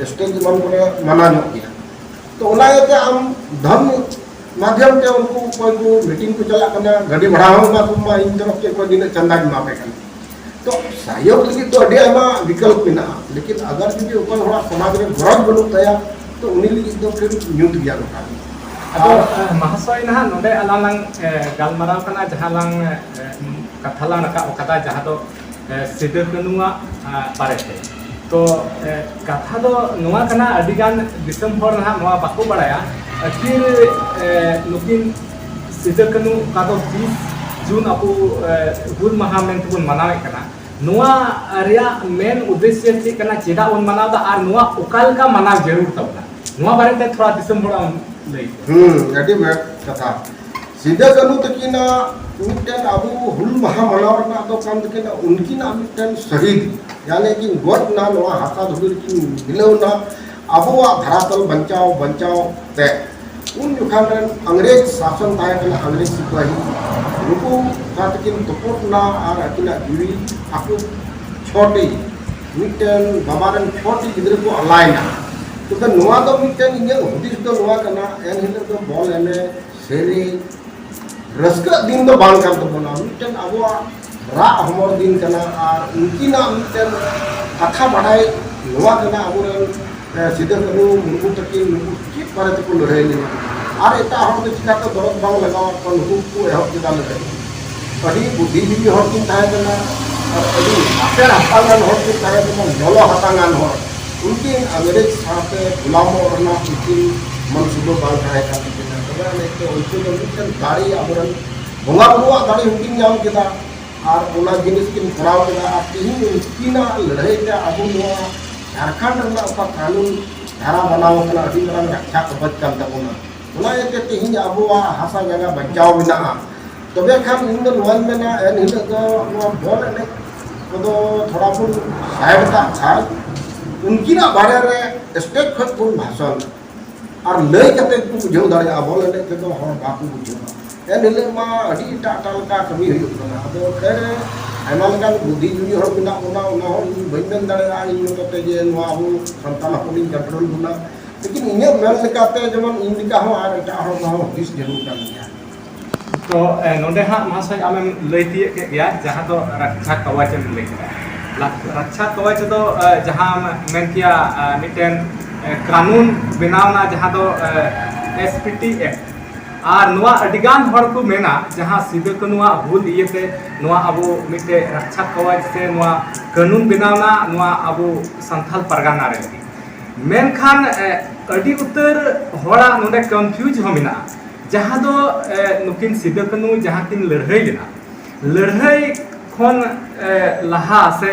stage ᱮᱢᱟᱱ ᱠᱚᱨᱮ ᱢᱟᱱᱟ ᱧᱚᱜ ᱜᱮᱭᱟ᱾ ᱛᱚ ᱚᱱᱟ ᱤᱭᱟᱹᱛᱮ ᱟᱢ ᱫᱷᱚᱱ ᱢᱟᱫᱷᱭᱚᱢ ᱛᱮ ᱩᱱᱠᱩ ᱚᱠᱚᱭ ᱠᱚ meeting ᱠᱚ ᱪᱟᱞᱟᱜ ᱠᱟᱱᱟ, ᱜᱟᱹᱰᱤ ᱵᱷᱟᱲᱟ ᱦᱚᱸ ᱮᱢᱟ ᱠᱚ ᱢᱟ, ᱤᱧ ᱛᱚᱨᱚᱯ ᱛᱮ ᱚᱠᱚᱭ ᱛᱤᱱᱟᱹᱜ ᱪᱟᱸᱫᱟᱧ ᱮᱢᱟ ᱯᱮ ᱠᱟᱱᱟ᱾ ᱛᱚ ᱥᱟᱦᱭᱳᱜᱽ ᱞᱟᱹᱜᱤᱫ ᱫᱚ ᱟᱹᱰᱤ ᱟᱭᱢᱟ ᱵᱤᱠᱚᱞᱯ ᱢᱮᱱᱟᱜᱼᱟ, ᱞᱮᱠᱤᱱ ᱟᱜᱟᱨ ᱡᱩᱫᱤ ᱚᱠᱚᱭ ᱦᱚᱲᱟᱜ ᱥᱚᱢᱟᱡᱽ ᱨᱮ ᱜᱚᱨᱚᱡᱽ ᱵᱟᱹᱱᱩᱜ ᱛᱟᱭᱟ, ᱛᱚ ᱩᱱᱤ ᱞᱟᱹᱜᱤᱫ ᱫᱚ ᱯᱷᱤᱨ ᱧᱩᱛ ᱜᱮᱭᱟ ᱜᱚᱴᱟ ᱜᱮ᱾ ᱟᱫᱚ ᱟᱨ ᱮ, ᱢᱟᱦᱟᱥᱚᱭ, ᱱᱟᱦᱟᱜ ᱱᱚᱰᱮ ᱟᱞᱟᱝ ᱞᱟᱝ ᱮ, ᱜᱟᱞᱢᱟᱨᱟᱣ ᱠᱟᱱᱟ, ᱡᱟᱦᱟᱸ ᱞᱟᱝ ᱮ, ᱠᱟᱛᱷᱟ ᱞᱟᱝ ᱨᱟᱠᱟᱵ ᱟᱠᱟᱫᱟ, ᱡᱟᱦᱟᱸ ᱫᱚ ᱮ, ᱥᱤᱫᱩ ᱠᱟᱹᱱᱩᱣᱟᱜ ᱮ, ᱵᱟᱨᱮᱛᱮ᱾ ᱛᱚ ᱮ, ᱠᱟᱛᱷᱟ ᱫᱚ ᱱᱚᱣᱟ ᱠᱟᱱᱟ, ᱟᱹᱰᱤᱜᱟᱱ ᱫᱤᱥᱚᱢ ᱦᱚᱲ ᱱᱟᱦᱟᱜ ᱱᱚᱣᱟ ᱵᱟᱠᱚ ᱵᱟᱲᱟᱭᱟ, ᱟᱹᱠᱤᱱ ᱮ, ᱱᱩᱠᱤᱱ ᱥᱤᱫᱩ ᱠᱟᱹᱱᱩ ᱚᱠᱟ ᱫᱚ ᱛᱤᱥ ᱡᱩᱱ ᱟᱵᱚ ᱮ, ᱦᱩᱞ ᱢᱟᱦᱟ ᱢᱮᱱᱛᱮᱵᱚᱱ ᱢᱟᱱᱟᱣᱮᱫ ᱠᱟᱱᱟ, ᱱᱚᱣᱟ ᱨᱮᱭᱟᱜ ᱢᱮᱱ ᱩᱫᱽᱫᱮᱥᱭᱚ ᱪᱮᱫ ᱠᱟᱱᱟ, ᱪᱮᱫᱟᱜ ᱵᱚᱱ ᱢᱟᱱᱟᱣ ᱮᱫᱟ ᱟᱨ ᱱᱚᱣᱟ ᱚᱠᱟ ᱞᱮᱠᱟ ᱢᱟᱱᱟᱣ ᱡᱟᱹᱨᱩᱲ ᱛᱟᱵᱚᱱᱟ, ᱱᱚᱣᱟ ᱵᱟᱨᱮᱛᱮ ᱛᱷᱚᱲᱟ ᱫᱤᱥᱚᱢ ᱦᱚᱲ ᱟᱢ ᱞᱟᱹᱭ ᱠᱚᱣᱟ᱾ ᱦᱩᱸ, ᱟᱹᱰᱤ ᱵᱮᱥ ᱠᱟᱛᱷᱟ᱾ ᱥᱤᱫᱟᱹ ᱠᱟᱹᱱᱦᱩ ᱛᱟᱹᱠᱤᱱᱟᱜ ᱢᱤᱫᱴᱮᱱ ᱟᱵᱚ ᱦᱩᱞ ᱢᱟᱦᱟ ᱢᱟᱱᱟᱣ ᱨᱮᱱᱟᱜ ᱫᱚ ᱠᱟᱱ ᱛᱟᱹᱠᱤᱱᱟ ᱩᱱᱠᱤᱱᱟᱜ ᱢᱤᱫᱴᱮᱱ ᱥᱟᱹᱦᱤᱫ, ᱭᱟᱱᱮ ᱠᱤᱱ ᱜᱚᱡ ᱮᱱᱟ ᱱᱚᱣᱟ ᱦᱟᱥᱟ ᱫᱷᱩᱲᱤ ᱨᱮᱠᱤᱱ ᱢᱤᱞᱟᱹᱣ ᱮᱱᱟ ᱟᱵᱚᱣᱟᱜ ᱫᱷᱟᱨᱟᱛᱚᱞ ᱵᱟᱧᱪᱟᱣ, ᱵᱟᱧᱪᱟᱣ ᱛᱮ᱾ ᱩᱱ ᱡᱚᱠᱷᱟᱱ ᱨᱮᱱ ᱟᱝᱨᱮᱡᱽ ᱥᱟᱥᱚᱱ ᱛᱟᱦᱮᱸ ᱠᱟᱱᱟ, ᱟᱝᱨᱮᱡᱽ ᱥᱤᱯᱟᱹᱦᱤ, ᱱᱩᱠᱩ ᱥᱟᱶ ᱛᱮᱠᱤᱱ ᱛᱩᱯᱩᱫ ᱮᱱᱟ ᱟᱨ ᱟᱹᱠᱤᱱᱟᱜ ᱡᱤᱣᱤ ᱟᱠᱚ ᱪᱷᱚᱴᱤ, ᱢᱤᱫᱴᱮᱱ ᱵᱟᱵᱟ ᱨᱮᱱ ᱪᱷᱚᱴᱤ ᱜᱤᱫᱽᱨᱟᱹ ᱠᱚ ᱟᱞᱟᱭᱮᱱᱟ᱾ ᱛᱚᱵᱮ ᱱᱚᱣᱟ ᱫᱚ ᱢᱤᱫᱴᱮᱱ ᱤᱧᱟᱹᱜ ᱦᱩᱫᱤᱥ ᱫᱚ ᱱᱚᱣᱟ ᱠᱟᱱᱟ, ᱮᱱ ᱦᱤᱞᱳᱜ ᱫᱚ ᱵᱚᱞ ᱮᱱᱮᱡ, ᱥᱮᱨᱮᱧ, ᱨᱟᱹᱥᱠᱟᱹᱜ ᱫᱤᱱ ᱫᱚ ᱵᱟᱝ ᱠᱟᱱ ᱛᱟᱵᱚᱱᱟ, ᱢᱤᱫᱴᱮᱱ ᱟᱵᱚᱣᱟᱜ ᱨᱟᱜ ᱦᱚᱢᱚᱨ ᱫᱤᱱ ᱠᱟᱱᱟ᱾ ᱟᱨ ᱩᱱᱠᱤᱱᱟᱜ ᱢᱤᱫᱴᱮᱱ ᱠᱟᱛᱷᱟ ᱵᱟᱰᱟᱭ ᱱᱚᱣᱟ ᱠᱟᱱᱟ, ᱟᱵᱚᱨᱮᱱ ᱮ, ᱥᱤᱫᱟᱹ ᱠᱟᱹᱱᱦᱩ ᱢᱩᱨᱢᱩ ᱛᱟᱹᱠᱤᱱ ᱱᱩᱠᱩ ᱪᱮᱫ ᱵᱟᱨᱮ ᱛᱮᱠᱚ ᱞᱟᱹᱲᱦᱟᱹᱭ ᱞᱮᱱᱟ? ᱟᱨ ᱮᱴᱟᱜ ᱦᱚᱲ ᱫᱚ ᱪᱤᱠᱟᱹᱛᱮ ᱫᱚᱨᱚᱫ ᱵᱟᱝ ᱞᱟᱜᱟᱣ ᱟᱠᱚᱣᱟ, ᱱᱩᱠᱩ ᱠᱚ ᱮᱦᱚᱵ ᱠᱮᱫᱟ ᱞᱟᱹᱲᱦᱟᱹᱭ᱾ ᱟᱹᱰᱤ ᱵᱩᱫᱽᱫᱷᱤᱡᱤᱵᱤ ᱦᱚᱲ ᱠᱤᱱ ᱛᱟᱦᱮᱸ ᱠᱟᱱᱟ, ᱟᱨ ᱟᱹᱰᱤ ᱞᱟᱥᱮᱨ ᱦᱟᱛᱟᱝᱟᱱ ᱦᱚᱲ ᱠᱤᱱ ᱛᱟᱦᱮᱸ ᱠᱟᱱᱟ, ᱞᱚᱞᱚ ᱦᱟᱛᱟᱝᱟᱱ ᱦᱚᱲ᱾ ᱩᱱᱠᱤᱱ ᱟᱝᱨᱮᱡᱽ ᱥᱟᱶᱛᱮ ᱜᱩᱞᱟᱢᱚᱜ ᱨᱮᱱᱟᱜ ᱩᱱᱠᱤᱱ ᱢᱚᱱᱥᱩᱵᱟᱹ ᱵᱟᱝ ᱛᱟᱦᱮᱸ ᱠᱟᱱ ᱛᱟᱹᱠᱤᱱᱟ᱾ ᱛᱚᱵᱮ ᱟᱹᱱᱤᱡ ᱛᱮ ᱩᱱᱠᱤᱱ ᱫᱚ ᱢᱤᱫᱴᱮᱱ ᱫᱟᱲᱮ, ᱟᱵᱚᱨᱮᱱ ᱵᱚᱸᱜᱟ ᱵᱩᱨᱩᱣᱟᱜ ᱫᱟᱲᱮ ᱦᱚᱸᱠᱤᱱ ᱧᱟᱢ ᱠᱮᱫᱟ᱾ ᱟᱨ ᱚᱱᱟ ᱡᱤᱱᱤᱥ ᱠᱤᱱ ᱠᱚᱨᱟᱣ ᱠᱮᱫᱟ᱾ ᱟᱨ ᱛᱮᱦᱮᱧ ᱩᱱᱠᱤᱱᱟᱜ ᱞᱟᱹᱲᱦᱟᱹᱭ ᱛᱮ ᱟᱵᱚ ᱱᱚᱣᱟ ᱡᱷᱟᱲᱠᱷᱚᱸᱰ ᱨᱮᱱᱟᱜ ᱚᱠᱟ ᱠᱟᱹᱱᱩᱱ ᱫᱷᱟᱨᱟ ᱵᱮᱱᱟᱣ ᱟᱠᱟᱱᱟ, ᱟᱹᱰᱤ ᱢᱟᱨᱟᱝ ᱨᱟᱠᱷᱟ ᱠᱚᱵᱚᱡ ᱠᱟᱱ ᱛᱟᱵᱚᱱᱟ᱾ ᱚᱱᱟ ᱤᱭᱟᱹᱛᱮ ᱛᱮᱦᱮᱧ ᱟᱵᱚᱣᱟᱜ ᱦᱟᱥᱟ ᱡᱟᱭᱜᱟ ᱵᱟᱧᱪᱟᱣ ᱢᱮᱱᱟᱜᱼᱟ᱾ ᱛᱚᱵᱮ ᱠᱷᱟᱱ ᱤᱧ ᱫᱚ ᱱᱚᱣᱟᱧ ᱢᱮᱱᱟ, ᱮᱱ ᱦᱤᱞᱳᱜ ᱫᱚ ᱱᱚᱣᱟ ᱵᱚᱞ ᱮᱱᱮᱡ ᱠᱚᱫᱚ ᱛᱷᱚᱲᱟ ᱵᱚᱱ side ᱠᱟᱜ ᱠᱷᱟᱱ, ᱩᱱᱠᱤᱱᱟᱜ ᱵᱟᱨᱮ ᱨᱮ stage ᱠᱷᱚᱱ ᱵᱚᱱ ᱵᱷᱟᱥᱚᱱ ᱟᱨ ᱞᱟᱹᱭ ᱠᱟᱛᱮ ᱠᱚ ᱵᱩᱡᱷᱟᱹᱣ ᱫᱟᱲᱮᱭᱟᱜᱼᱟ, ᱵᱚᱞ ᱮᱱᱮᱡ ᱛᱮᱫᱚ ᱦᱚᱲ ᱵᱟᱠᱚ ᱵᱩᱡᱷᱟᱹᱣᱟ᱾ ᱮᱱ ᱦᱤᱞᱳᱜ ᱢᱟ ᱟᱹᱰᱤ ᱮᱴᱟᱜ ᱮᱴᱟᱜ ᱞᱮᱠᱟ ᱠᱟᱹᱢᱤ ᱦᱩᱭᱩᱜ ᱠᱟᱱᱟ᱾ ᱟᱫᱚ ᱮᱱᱛᱮ ᱨᱮ ᱟᱭᱢᱟ ᱞᱮᱠᱟᱱ ᱵᱩᱫᱽᱫᱷᱤᱡᱤᱵᱤ ᱦᱚᱲ ᱢᱮᱱᱟᱜ ᱵᱚᱱᱟ, ᱚᱱᱟ ᱦᱚᱸ ᱤᱧ ᱵᱟᱹᱧ ᱢᱮᱱ ᱫᱟᱲᱮᱭᱟᱜᱼᱟ ᱤᱧ ᱢᱚᱛᱚ ᱛᱮ ᱡᱮ ᱱᱚᱣᱟ ᱟᱵᱚ ᱥᱟᱱᱛᱟᱲ ᱦᱚᱯᱚᱱᱤᱧ control ᱵᱚᱱᱟ᱾ ᱞᱮᱠᱤᱱ ᱤᱧᱟᱹᱜ ᱢᱮᱱ ᱞᱮᱠᱟᱛᱮ ᱡᱮᱢᱚᱱ ᱤᱧ ᱞᱮᱠᱟ ᱦᱚᱸ ᱟᱨ ᱮᱴᱟᱜ ᱦᱚᱲ ᱠᱚᱦᱚᱸ ᱦᱩᱫᱤᱥ ᱡᱟᱹᱨᱩᱲ ᱠᱟᱱ ᱜᱮᱭᱟ᱾ ᱛᱚ ᱮ, ᱱᱚᱰᱮ ᱦᱟᱸᱜ ᱢᱟᱦᱟᱥᱚᱭ ᱟᱢᱮᱢ ᱞᱟᱹᱭ ᱛᱤᱭᱳᱜ ᱠᱮᱫ ᱜᱮᱭᱟ, ᱡᱟᱦᱟᱸ ᱫᱚ ᱨᱟᱠᱪᱷᱟ ᱠᱟᱣᱟᱪ ᱮᱢ ᱞᱟᱹᱭ ᱠᱮᱫᱟ᱾ ᱞᱟᱠ-, ᱨᱟᱠᱪᱷᱟ ᱠᱟᱣᱟᱪ ᱫᱚ ᱮ, ᱡᱟᱦᱟᱸ ᱢᱮᱱ ᱠᱮᱭᱟ ᱮ, ᱢᱤᱫᱴᱮᱱ ᱮ, ᱠᱟᱹᱱᱩᱱ ᱵᱮᱱᱟᱣ ᱮᱱᱟ, ᱡᱟᱦᱟᱸ ᱫᱚ ᱮ, ᱮᱥ ᱯᱤ ᱴᱤ ᱮᱠᱴ᱾ ᱟᱨ ᱱᱚᱣᱟ ᱟᱹᱰᱤᱜᱟᱱ ᱦᱚᱲ ᱠᱚ ᱢᱮᱱᱟ, ᱡᱟᱦᱟᱸ ᱥᱤᱫᱩ ᱠᱟᱹᱱᱩᱣᱟᱜ ᱦᱩᱞ ᱤᱭᱟᱹᱛᱮ ᱱᱚᱣᱟ ᱟᱵᱚ ᱢᱤᱫᱴᱮᱡ ᱨᱟᱠᱪᱷᱟ ᱠᱚᱣᱟᱡᱽ ᱥᱮ ᱱᱚᱣᱟ ᱠᱟᱹᱱᱩᱱ ᱵᱮᱱᱟᱣ ᱮᱱᱟ, ᱱᱚᱣᱟ ᱟᱵᱚ ᱥᱟᱱᱛᱟᱞ ᱯᱟᱨᱜᱟᱱᱟ ᱨᱮ᱾ ᱢᱮᱱᱠᱷᱟᱱ ᱟᱹᱰᱤ ᱩᱛᱟᱹᱨ ᱦᱚᱲᱟᱜ ᱱᱚᱰᱮ ᱠᱚᱱᱯᱷᱤᱭᱩᱡᱽ ᱦᱚᱸ ᱢᱮᱱᱟᱜᱼᱟ, ᱡᱟᱦᱟᱸ ᱫᱚ ᱱᱩᱠᱤᱱ ᱥᱤᱫᱩ ᱠᱟᱹᱱᱩ ᱡᱟᱦᱟᱸ ᱠᱤᱱ ᱞᱟᱹᱲᱦᱟᱹᱭ ᱞᱮᱱᱟ, ᱞᱟᱹᱲᱦᱟᱹᱭ ᱠᱷᱚᱱ ᱞᱟᱦᱟ ᱥᱮ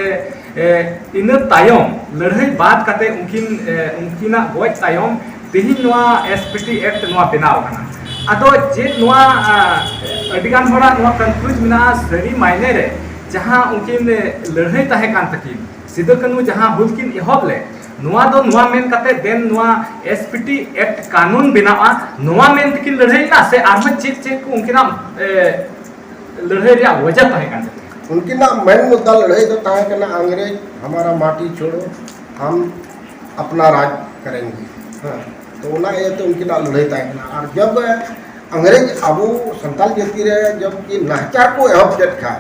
ᱤᱱᱟᱹ ᱛᱟᱭᱚᱢ, ᱞᱟᱹᱲᱦᱟᱹᱭ ᱵᱟᱫ ᱠᱟᱛᱮ ᱩᱱᱠᱤᱱ, ᱩᱱᱠᱤᱱᱟᱜ ᱜᱚᱡ ᱛᱟᱭᱚᱢ ᱛᱮᱦᱮᱧ ᱱᱚᱣᱟ ᱮᱥ ᱯᱤ ᱴᱤ ᱮᱠᱴ ᱱᱚᱣᱟ ᱵᱮᱱᱟᱣ ᱟᱠᱟᱱᱟ᱾ ᱟᱫᱚ ᱪᱮᱫ ᱱᱚᱣᱟ, ᱟᱹᱰᱤᱜᱟᱱ ᱦᱚᱲᱟᱜ ᱱᱚᱣᱟ ᱠᱚᱱᱯᱷᱤᱭᱩᱡᱽ ᱢᱮᱱᱟᱜᱼᱟ, ᱥᱟᱹᱨᱤ ᱢᱟᱭᱱᱮ ᱨᱮ ᱡᱟᱦᱟᱸ ᱩᱱᱠᱤᱱ ᱞᱟᱹᱲᱦᱟᱹᱭ ᱛᱟᱦᱮᱸ ᱠᱟᱱ ᱛᱟᱹᱠᱤᱱ, ᱥᱤᱫᱩ ᱠᱟᱹᱱᱩ ᱡᱟᱦᱟᱸ ᱦᱩᱞ ᱠᱤᱱ ᱮᱦᱚᱵ ᱞᱮᱫ, ᱱᱚᱣᱟ ᱫᱚ ᱱᱚᱣᱟ ᱢᱮᱱ ᱠᱟᱛᱮ ᱫᱮᱱ ᱱᱚᱣᱟ ᱮᱥ ᱯᱤ ᱴᱤ ᱮᱠᱴ ᱠᱟᱹᱱᱩᱱ ᱵᱮᱱᱟᱣᱟ, ᱱᱚᱣᱟ ᱢᱮᱱ ᱛᱮᱠᱤᱱ ᱞᱟᱹᱲᱦᱟᱹᱭ ᱞᱮᱱᱟ ᱥᱮ ᱟᱨᱦᱚᱸ ᱪᱮᱫ ᱪᱮᱫ ᱠᱚ ᱩᱱᱠᱤᱱᱟᱜ ᱞᱟᱹᱲᱦᱟᱹᱭ ᱨᱮᱭᱟᱜ ᱚᱡᱮ ᱛᱟᱦᱮᱸ ᱠᱟᱱ ᱛᱟᱹᱠᱤᱱᱟ? ᱩᱱᱠᱤᱱᱟᱜ ᱢᱮᱱ ᱢᱩᱫᱽᱫᱟ ᱞᱟᱹᱲᱦᱟᱹᱭ ᱫᱚ ᱛᱟᱦᱮᱸ ᱠᱟᱱᱟ, ᱟᱝᱨᱮᱡᱽ ᱦᱟᱢᱟᱨᱟ ᱢᱟᱴᱤ ᱪᱷᱳᱲᱳ, ᱦᱟᱢ ᱟᱯᱱᱟ ᱨᱟᱡᱽ ᱠᱟᱨᱮᱝᱜᱮ᱾ ᱦᱮᱸ, ᱛᱚ ᱚᱱᱟ ᱤᱭᱟᱹᱛᱮ ᱩᱱᱠᱤᱱᱟᱜ ᱞᱟᱹᱲᱦᱟᱹᱭ ᱛᱟᱦᱮᱸ ᱠᱟᱱᱟ᱾ ᱟᱨ ᱡᱚᱵ ᱟᱝᱨᱮᱡᱽ ᱟᱵᱚ ᱥᱟᱱᱛᱟᱞ ᱡᱟᱹᱛᱤ ᱨᱮ ᱡᱚᱵ ᱠᱤ ᱱᱟᱦᱟᱪᱟᱨ ᱠᱚ ᱮᱦᱚᱵ ᱠᱮᱫ ᱠᱷᱟᱱ,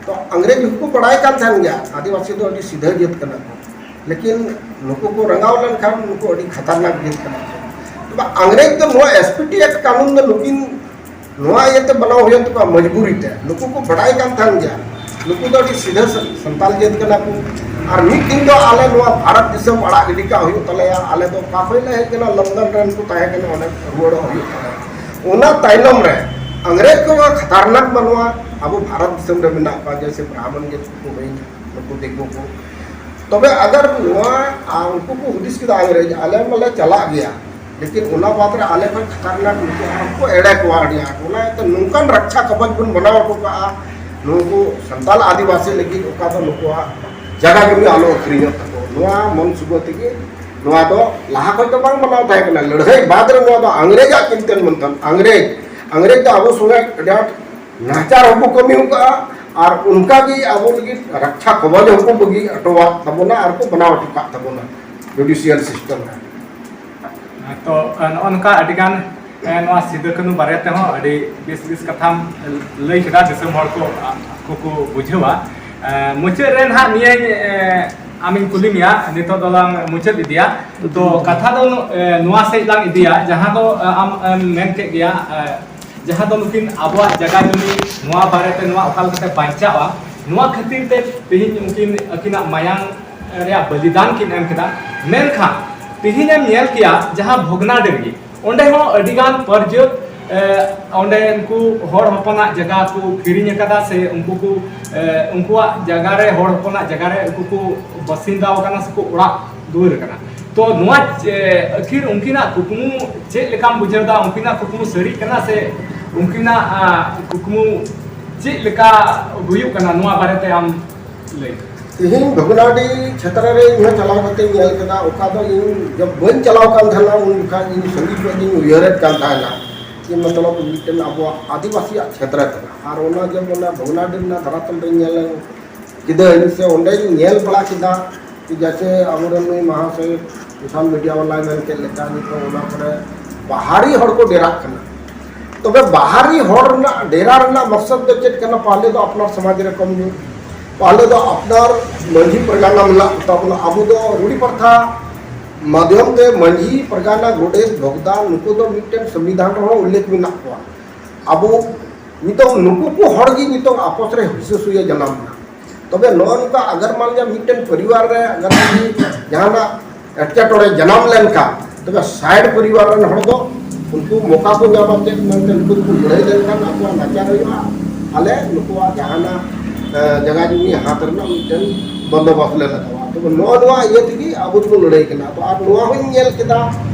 ᱛᱚ ᱟᱝᱨᱮᱡᱽ ᱦᱚᱸᱠᱚ ᱵᱟᱲᱟᱭ ᱠᱟᱱ ᱛᱟᱦᱮᱱ ᱜᱮᱭᱟ ᱟᱹᱫᱤᱵᱟᱹᱥᱤ ᱫᱚ ᱟᱹᱰᱤ ᱥᱤᱫᱷᱟᱹ ᱡᱟᱹᱛ ᱠᱟᱱᱟ ᱠᱚ, ᱞᱮᱠᱤᱱ ᱱᱩᱠᱩ ᱠᱚ ᱨᱟᱸᱜᱟᱣ ᱞᱮᱱᱠᱷᱟᱱ ᱱᱩᱠᱩ ᱟᱹᱰᱤ ᱠᱷᱟᱛᱟᱨᱱᱟᱠ ᱡᱟᱹᱛ ᱠᱟᱱᱟ ᱠᱚ᱾ ᱛᱚᱵᱮ ᱟᱝᱨᱮᱡᱽ ᱫᱚ ᱱᱚᱣᱟ ᱮᱥ ᱯᱤ ᱴᱤ ᱮᱠᱴ ᱠᱟᱹᱱᱩᱱ ᱫᱚ ᱱᱩᱠᱤᱱ ᱱᱚᱣᱟ ᱤᱭᱟᱹᱛᱮ ᱵᱮᱱᱟᱣ ᱦᱩᱭᱮᱱ ᱛᱟᱠᱚᱣᱟ ᱢᱚᱡᱽᱵᱩᱨᱤ ᱛᱮ᱾ ᱱᱩᱠᱩ ᱠᱚ ᱵᱟᱲᱟᱭ ᱠᱟᱱ ᱛᱟᱦᱮᱱ ᱜᱮᱭᱟ ᱱᱩᱠᱩ ᱫᱚ ᱟᱹᱰᱤ ᱥᱤᱫᱷᱟᱹ ᱥᱟᱱᱛᱟᱞ ᱡᱟᱹᱛ ᱠᱟᱱᱟ ᱠᱚ᱾ ᱟᱨ ᱢᱤᱫ ᱫᱤᱱ ᱫᱚ ᱟᱞᱮ ᱱᱚᱣᱟ ᱵᱷᱟᱨᱚᱛ ᱫᱤᱥᱚᱢ ᱟᱲᱟᱜ ᱜᱤᱰᱤ ᱠᱟᱜ ᱦᱩᱭᱩᱜ ᱛᱟᱞᱮᱭᱟ᱾ ᱟᱞᱮ ᱫᱚ ᱚᱠᱟ ᱠᱷᱚᱱ ᱞᱮ ᱦᱮᱡ ᱠᱟᱱᱟ, ᱞᱚᱱᱰᱚᱱ ᱨᱮᱱ ᱠᱚ ᱛᱟᱦᱮᱸ ᱠᱟᱱᱟ, ᱚᱸᱰᱮ ᱨᱩᱣᱟᱹᱲᱚᱜ ᱦᱩᱭᱩᱜ ᱛᱟᱞᱮᱭᱟ᱾ ᱚᱱᱟ ᱛᱟᱭᱱᱚᱢ ᱨᱮ ᱟᱝᱨᱮᱡᱽ ᱠᱚ ᱠᱷᱟᱛᱟᱨᱱᱟᱠ ᱢᱟᱱᱣᱟ ᱟᱵᱚ ᱵᱷᱟᱨᱚᱛ ᱫᱤᱥᱚᱢ ᱨᱮ ᱢᱮᱱᱟᱜ ᱠᱚᱣᱟ, ᱡᱮᱭᱥᱮ ᱵᱨᱟᱦᱢᱚᱱ ᱡᱟᱹᱛ ᱠᱚ ᱦᱩᱭᱱᱟ, ᱱᱩᱠᱩ ᱫᱤᱠᱩ ᱠᱚ᱾ ᱛᱚᱵᱮ ᱟᱜᱟᱨ ᱱᱚᱣᱟ, ᱟ, ᱩᱱᱠᱩ ᱠᱚ ᱦᱩᱫᱤᱥ ᱠᱮᱫᱟ ᱟᱝᱨᱮᱡᱽ, ᱟᱞᱮ ᱢᱟᱞᱮ ᱪᱟᱞᱟᱜ ᱜᱮᱭᱟ, ᱞᱮᱠᱤᱱ ᱚᱱᱟ ᱵᱟᱫ ᱨᱮ ᱟᱞᱮ ᱠᱷᱚᱱ ᱠᱷᱟᱛᱟᱨᱱᱟᱠ ᱱᱩᱠᱩ ᱟᱨᱦᱚᱸ ᱠᱚ ᱮᱲᱮ ᱠᱚᱣᱟ ᱟᱹᱰᱤ ᱟᱸᱴ᱾ ᱚᱱᱟ ᱤᱭᱟᱹᱛᱮ ᱱᱚᱝᱠᱟᱱ ᱨᱟᱠᱪᱷᱟ ᱠᱚᱵᱚᱪ ᱵᱚᱱ ᱵᱮᱱᱟᱣ ᱦᱚᱴᱚ ᱠᱟᱜᱼᱟ ᱱᱩᱠᱩ ᱥᱟᱱᱛᱟᱞ ᱟᱹᱫᱤᱵᱟᱹᱥᱤ ᱞᱟᱹᱜᱤᱫ, ᱚᱠᱟ ᱫᱚ ᱱᱩᱠᱩᱣᱟᱜ ᱡᱟᱭᱜᱟ ᱡᱚᱢᱤ ᱟᱞᱚ ᱟᱹᱠᱷᱨᱤᱧᱚᱜ ᱛᱟᱠᱚ, ᱱᱚᱣᱟ ᱢᱚᱱ ᱥᱩᱵᱟᱹ ᱛᱮᱜᱮ᱾ ᱱᱚᱣᱟ ᱫᱚ ᱞᱟᱦᱟ ᱠᱷᱚᱱ ᱫᱚ ᱵᱟᱝ ᱵᱮᱱᱟᱣ ᱛᱟᱦᱮᱸ ᱠᱟᱱᱟ, ᱞᱟᱹᱲᱦᱟᱹᱭ ᱵᱟᱫ ᱨᱮ ᱱᱚᱣᱟ ᱫᱚ ᱟᱝᱨᱮᱡᱽ ᱟᱜ ᱪᱤᱱᱛᱟᱹ ᱢᱮᱱᱛᱟᱢ᱾ ᱟᱝᱨᱮᱡᱽ, ᱟᱝᱨᱮᱡᱽ ᱫᱚ ᱟᱵᱚ ᱥᱚᱸᱜᱮ ᱟᱹᱰᱤ ᱟᱸᱴ ᱱᱟᱦᱟᱪᱟᱨ ᱦᱚᱸᱠᱚ ᱠᱟᱹᱢᱤ ᱟᱠᱟᱫᱼᱟ, ᱟᱨ ᱚᱱᱠᱟ ᱜᱮ ᱟᱵᱚ ᱞᱟᱹᱜᱤᱫ ᱨᱟᱠᱪᱷᱟ ᱠᱚᱵᱚᱪ ᱦᱚᱸᱠᱚ ᱵᱟᱹᱜᱤ ᱦᱚᱴᱚᱣᱟᱜ ᱛᱟᱵᱚᱱᱟ ᱟᱨ ᱠᱚ ᱵᱮᱱᱟᱣ ᱦᱚᱴᱚ ᱠᱟᱜ ᱛᱟᱵᱚᱱᱟ ᱡᱩᱰᱤᱥᱤᱭᱟᱞ ᱥᱤᱥᱴᱮᱢ ᱨᱮ᱾ ᱛᱚ, ᱱᱚᱜᱼᱚ ᱱᱚᱝᱠᱟ ᱟᱹᱰᱤᱜᱟᱱ, ᱱᱚᱣᱟ ᱥᱤᱫᱩ ᱠᱟᱹᱱᱩ ᱵᱟᱨᱮ ᱛᱮᱦᱚᱸ ᱟᱹᱰᱤ ᱵᱮᱥ ᱵᱮᱥ ᱠᱟᱛᱷᱟᱢ ᱞᱟᱹᱭ ᱠᱮᱫᱟ, ᱫᱤᱥᱚᱢ ᱦᱚᱲ ᱠᱚ, ᱠᱚ, ᱠᱚ ᱵᱩᱡᱷᱟᱹᱣᱟ᱾ ᱢᱩᱪᱟᱹᱫ ᱨᱮ ᱱᱟᱦᱟᱜ ᱱᱤᱭᱟᱹᱧ ᱟᱢᱤᱧ ᱠᱩᱞᱤ ᱢᱮᱭᱟ, ᱱᱤᱛᱚᱜ ᱫᱚᱞᱟᱝ ᱢᱩᱪᱟᱹᱫ ᱤᱫᱤᱭᱟ᱾ ᱛᱚ ᱠᱟᱛᱷᱟ ᱫᱚ ᱱᱚ-, ᱮ, ᱱᱚᱣᱟ ᱥᱮᱫ ᱞᱟᱝ ᱤᱫᱤᱭᱟ, ᱡᱟᱦᱟᱸ ᱫᱚ, ᱮ, ᱟᱢ ᱮᱢ ᱢᱮᱱ ᱠᱮᱫ ᱜᱮᱭᱟ, ᱮ, ᱡᱟᱦᱟᱸ ᱫᱚ ᱱᱩᱠᱤᱱ ᱟᱵᱚᱣᱟᱜ ᱡᱟᱭᱜᱟ ᱡᱚᱢᱤ ᱱᱚᱣᱟ ᱵᱟᱨᱮᱛᱮ ᱱᱚᱣᱟ ᱚᱠᱟ ᱞᱮᱠᱟᱛᱮ ᱵᱟᱧᱪᱟᱜᱼᱟ, ᱱᱚᱣᱟ ᱠᱷᱟᱹᱛᱤᱨ ᱛᱮ ᱛᱮᱦᱮᱧ ᱩᱱᱠᱤᱱ ᱟᱹᱠᱤᱱᱟᱜ ᱢᱟᱭᱟᱝ ᱨᱮᱭᱟᱜ ᱵᱚᱞᱤᱫᱟᱱ ᱠᱤᱱ ᱮᱢ ᱠᱮᱫᱟ᱾ ᱢᱮᱱᱠᱷᱟᱱ ᱛᱮᱦᱮᱧ ᱮᱢ ᱧᱮᱞ ᱠᱮᱭᱟ ᱡᱟᱦᱟᱸ ᱵᱷᱚᱜᱽᱱᱟᱰᱤ ᱨᱮᱜᱮ, ᱚᱸᱰᱮ ᱦᱚᱸ ᱟᱹᱰᱤ ᱜᱟᱱ ᱯᱟᱹᱨᱡᱟᱹᱛ, ᱮ, ᱚᱸᱰᱮ ᱩᱱᱠᱩ ᱦᱚᱲ ᱦᱚᱯᱚᱱᱟᱜ ᱡᱟᱭᱜᱟ ᱠᱚ ᱠᱤᱨᱤᱧ ᱟᱠᱟᱫᱟ, ᱥᱮ ᱩᱱᱠᱩ ᱠᱚ, ᱮ, ᱩᱱᱠᱩᱣᱟᱜ ᱡᱟᱭᱜᱟ ᱨᱮ, ᱦᱚᱲ ᱦᱚᱯᱚᱱᱟᱜ ᱡᱟᱭᱜᱟ ᱨᱮ ᱩᱱᱠᱩ ᱠᱚ ᱵᱟᱥᱤᱱᱫᱟ ᱟᱠᱟᱱᱟ ᱥᱮᱠᱚ ᱚᱲᱟᱜ ᱫᱩᱣᱟᱹᱨ ᱟᱠᱟᱱᱟ᱾ ᱛᱚ ᱱᱚᱣᱟ, ᱮ, ᱟᱹᱠᱷᱤᱨ ᱩᱱᱠᱤᱱᱟᱜ ᱠᱩᱠᱢᱩ ᱪᱮᱫ ᱞᱮᱠᱟᱢ ᱵᱩᱡᱷᱟᱹᱣ ᱮᱫᱟ? ᱩᱱᱠᱤᱱᱟᱜ ᱠᱩᱠᱢᱩ ᱥᱟᱹᱨᱤᱜ ᱠᱟᱱᱟ ᱥᱮ ᱩᱱᱠᱤᱱᱟᱜ, ᱟ, ᱠᱩᱠᱢᱩ ᱪᱮᱫ ᱞᱮᱠᱟ ᱦᱩᱭᱩᱜ ᱠᱟᱱᱟ, ᱱᱚᱣᱟ ᱵᱟᱨᱮᱛᱮ ᱟᱢ ᱞᱟᱹᱭ? ᱛᱮᱦᱮᱧ ᱵᱷᱚᱜᱽᱱᱟᱰᱤ ᱪᱷᱮᱛᱨᱚ ᱨᱮ ᱤᱧ ᱦᱚᱸ ᱪᱟᱞᱟᱣ ᱠᱟᱛᱮᱧ ᱧᱮᱞ ᱠᱮᱫᱟ᱾ ᱚᱠᱟ ᱫᱚ ᱤᱧ ᱡᱚᱵ ᱵᱟᱹᱧ ᱪᱟᱞᱟᱣ ᱠᱟᱱ ᱛᱟᱦᱮᱱᱟ, ᱩᱱ ᱡᱚᱠᱷᱟᱡ ᱤᱧ ᱥᱟᱺᱜᱤᱧ ᱠᱷᱚᱱ ᱤᱧ ᱩᱭᱦᱟᱹᱨᱮᱫ ᱠᱟᱱ ᱛᱟᱦᱮᱱᱟ ᱡᱮ ᱢᱚᱛᱞᱚᱵ ᱢᱤᱫᱴᱮᱱ ᱟᱵᱚᱣᱟᱜ ᱟᱹᱫᱤᱵᱟᱹᱥᱤᱭᱟᱜ ᱪᱷᱮᱛᱨᱚ ᱠᱟᱱᱟ᱾ ᱟᱨ ᱚᱱᱟ ᱡᱚᱵ ᱚᱱᱟ ᱵᱷᱚᱜᱽᱱᱟᱰᱤ ᱨᱮᱱᱟᱜ ᱫᱷᱟᱨᱟᱛᱚᱞ ᱨᱮᱧ ᱧᱮᱞ ᱠᱮᱫᱟᱹᱧ ᱥᱮ ᱚᱸᱰᱮᱧ ᱧᱮᱞ ᱵᱟᱲᱟ ᱠᱮᱫᱟ ᱡᱮ ᱡᱮᱭᱥᱮ ᱟᱵᱚᱨᱮᱱ ᱱᱩᱭ ᱢᱟᱦᱟᱥᱚᱭ ᱥᱳᱥᱟᱞ ᱢᱤᱰᱤᱭᱟ ᱵᱟᱞᱟᱭ ᱢᱮᱱ ᱠᱮᱫ ᱞᱮᱠᱟ, ᱱᱤᱛᱚᱜ ᱚᱱᱟ ᱠᱚᱨᱮ ᱵᱟᱦᱟᱨᱤ ᱦᱚᱲ ᱠᱚ ᱰᱮᱨᱟᱜ ᱠᱟᱱᱟ᱾ ᱛᱚᱵᱮ ᱵᱟᱦᱟᱨᱤ ᱦᱚᱲ ᱨᱮᱱᱟᱜ ᱰᱮᱨᱟ ᱨᱮᱱᱟᱜ ᱢᱚᱠᱥᱚᱫ ᱫᱚ ᱪᱮᱫ ᱠᱟᱱᱟ? ᱯᱟᱦᱞᱮ ᱫᱚ ᱟᱯᱱᱟᱨ ᱥᱚᱢᱟᱡᱽ ᱨᱮ ᱠᱚᱢ ᱧᱚᱜ, ᱯᱟᱦᱞᱮ ᱫᱚ ᱟᱯᱱᱟᱨ ᱢᱟᱹᱡᱷᱤ ᱯᱟᱨᱜᱟᱱᱟ ᱢᱮᱱᱟᱜ ᱠᱚᱛᱟ ᱵᱚᱱᱟ᱾ ᱟᱵᱚ ᱫᱚ ᱨᱩᱲᱤ ᱯᱨᱚᱛᱷᱟ ᱢᱟᱫᱷᱭᱚᱢ ᱛᱮ ᱢᱟᱹᱡᱷᱤ ᱯᱟᱨᱜᱟᱱᱟ, ᱜᱚᱰᱮᱛ, ᱵᱷᱚᱜᱽᱫᱟ, ᱱᱩᱠᱩ ᱫᱚ ᱢᱤᱫᱴᱮᱱ ᱥᱚᱝᱵᱤᱫᱷᱟᱱ ᱨᱮᱦᱚᱸ ᱩᱞᱞᱮᱠᱷ ᱢᱮᱱᱟᱜ ᱠᱚᱣᱟ᱾ ᱟᱵᱚ ᱱᱤᱛᱚᱜ ᱱᱩᱠᱩ ᱠᱚ ᱦᱚᱲ ᱜᱮ ᱱᱤᱛᱚᱜ ᱟᱯᱚᱥ ᱨᱮ ᱦᱤᱥᱟᱹ ᱥᱩᱭᱟᱹ ᱡᱟᱱᱟᱢ ᱮᱱᱟ᱾ ᱛᱚᱵᱮ ᱱᱚᱜᱼᱚ ᱱᱚᱝᱠᱟ ᱟᱜᱟᱨ ᱢᱟᱱ ᱞᱤᱭᱟ ᱢᱤᱫᱴᱮᱱ ᱯᱚᱨᱤᱵᱟᱨ ᱨᱮ ᱟᱜᱟᱨ ᱡᱩᱫᱤ ᱡᱟᱦᱟᱱᱟᱜ ᱮᱴᱠᱮᱴᱚᱬᱮ ᱡᱟᱱᱟᱢ ᱞᱮᱱᱠᱷᱟᱱ, ᱛᱚᱵᱮ ᱥᱟᱭᱤᱰ ᱯᱚᱨᱤᱵᱟᱨ ᱨᱮᱱ ᱦᱚᱲ ᱫᱚ ᱩᱱᱠᱩ ᱢᱚᱠᱟ ᱠᱚ ᱧᱟᱢᱟ ᱪᱮᱫ ᱢᱮᱱᱛᱮ ᱩᱱᱠᱩ ᱫᱚᱠᱚ ᱞᱟᱹᱲᱦᱟᱹᱭ ᱞᱮᱱᱠᱷᱟᱱ ᱟᱠᱚᱣᱟᱜ ᱱᱟᱪᱟᱨ ᱦᱩᱭᱩᱜᱼᱟ, ᱟᱞᱮ ᱱᱩᱠᱩᱣᱟᱜ ᱡᱟᱦᱟᱱᱟᱜ, ᱮ, ᱡᱟᱭᱜᱟ ᱡᱩᱢᱤ ᱦᱟᱛ ᱨᱮᱱᱟᱜ ᱢᱤᱫᱴᱮᱱ ᱵᱚᱱᱫᱳᱵᱚᱥᱛ ᱞᱮ ᱞᱟᱜᱟᱣᱟ᱾ ᱛᱚᱵᱮ ᱱᱚᱣᱟ, ᱱᱚᱣᱟ ᱤᱭᱟᱹ ᱛᱮᱜᱮ ᱟᱵᱚ ᱫᱚᱵᱚᱱ ᱞᱟᱹᱲᱦᱟᱹᱭ ᱠᱟᱱᱟ᱾ ᱛᱚ ᱟᱨ ᱱᱚᱣᱟ ᱦᱚᱸᱧ ᱧᱮᱞ ᱠᱮᱫᱟ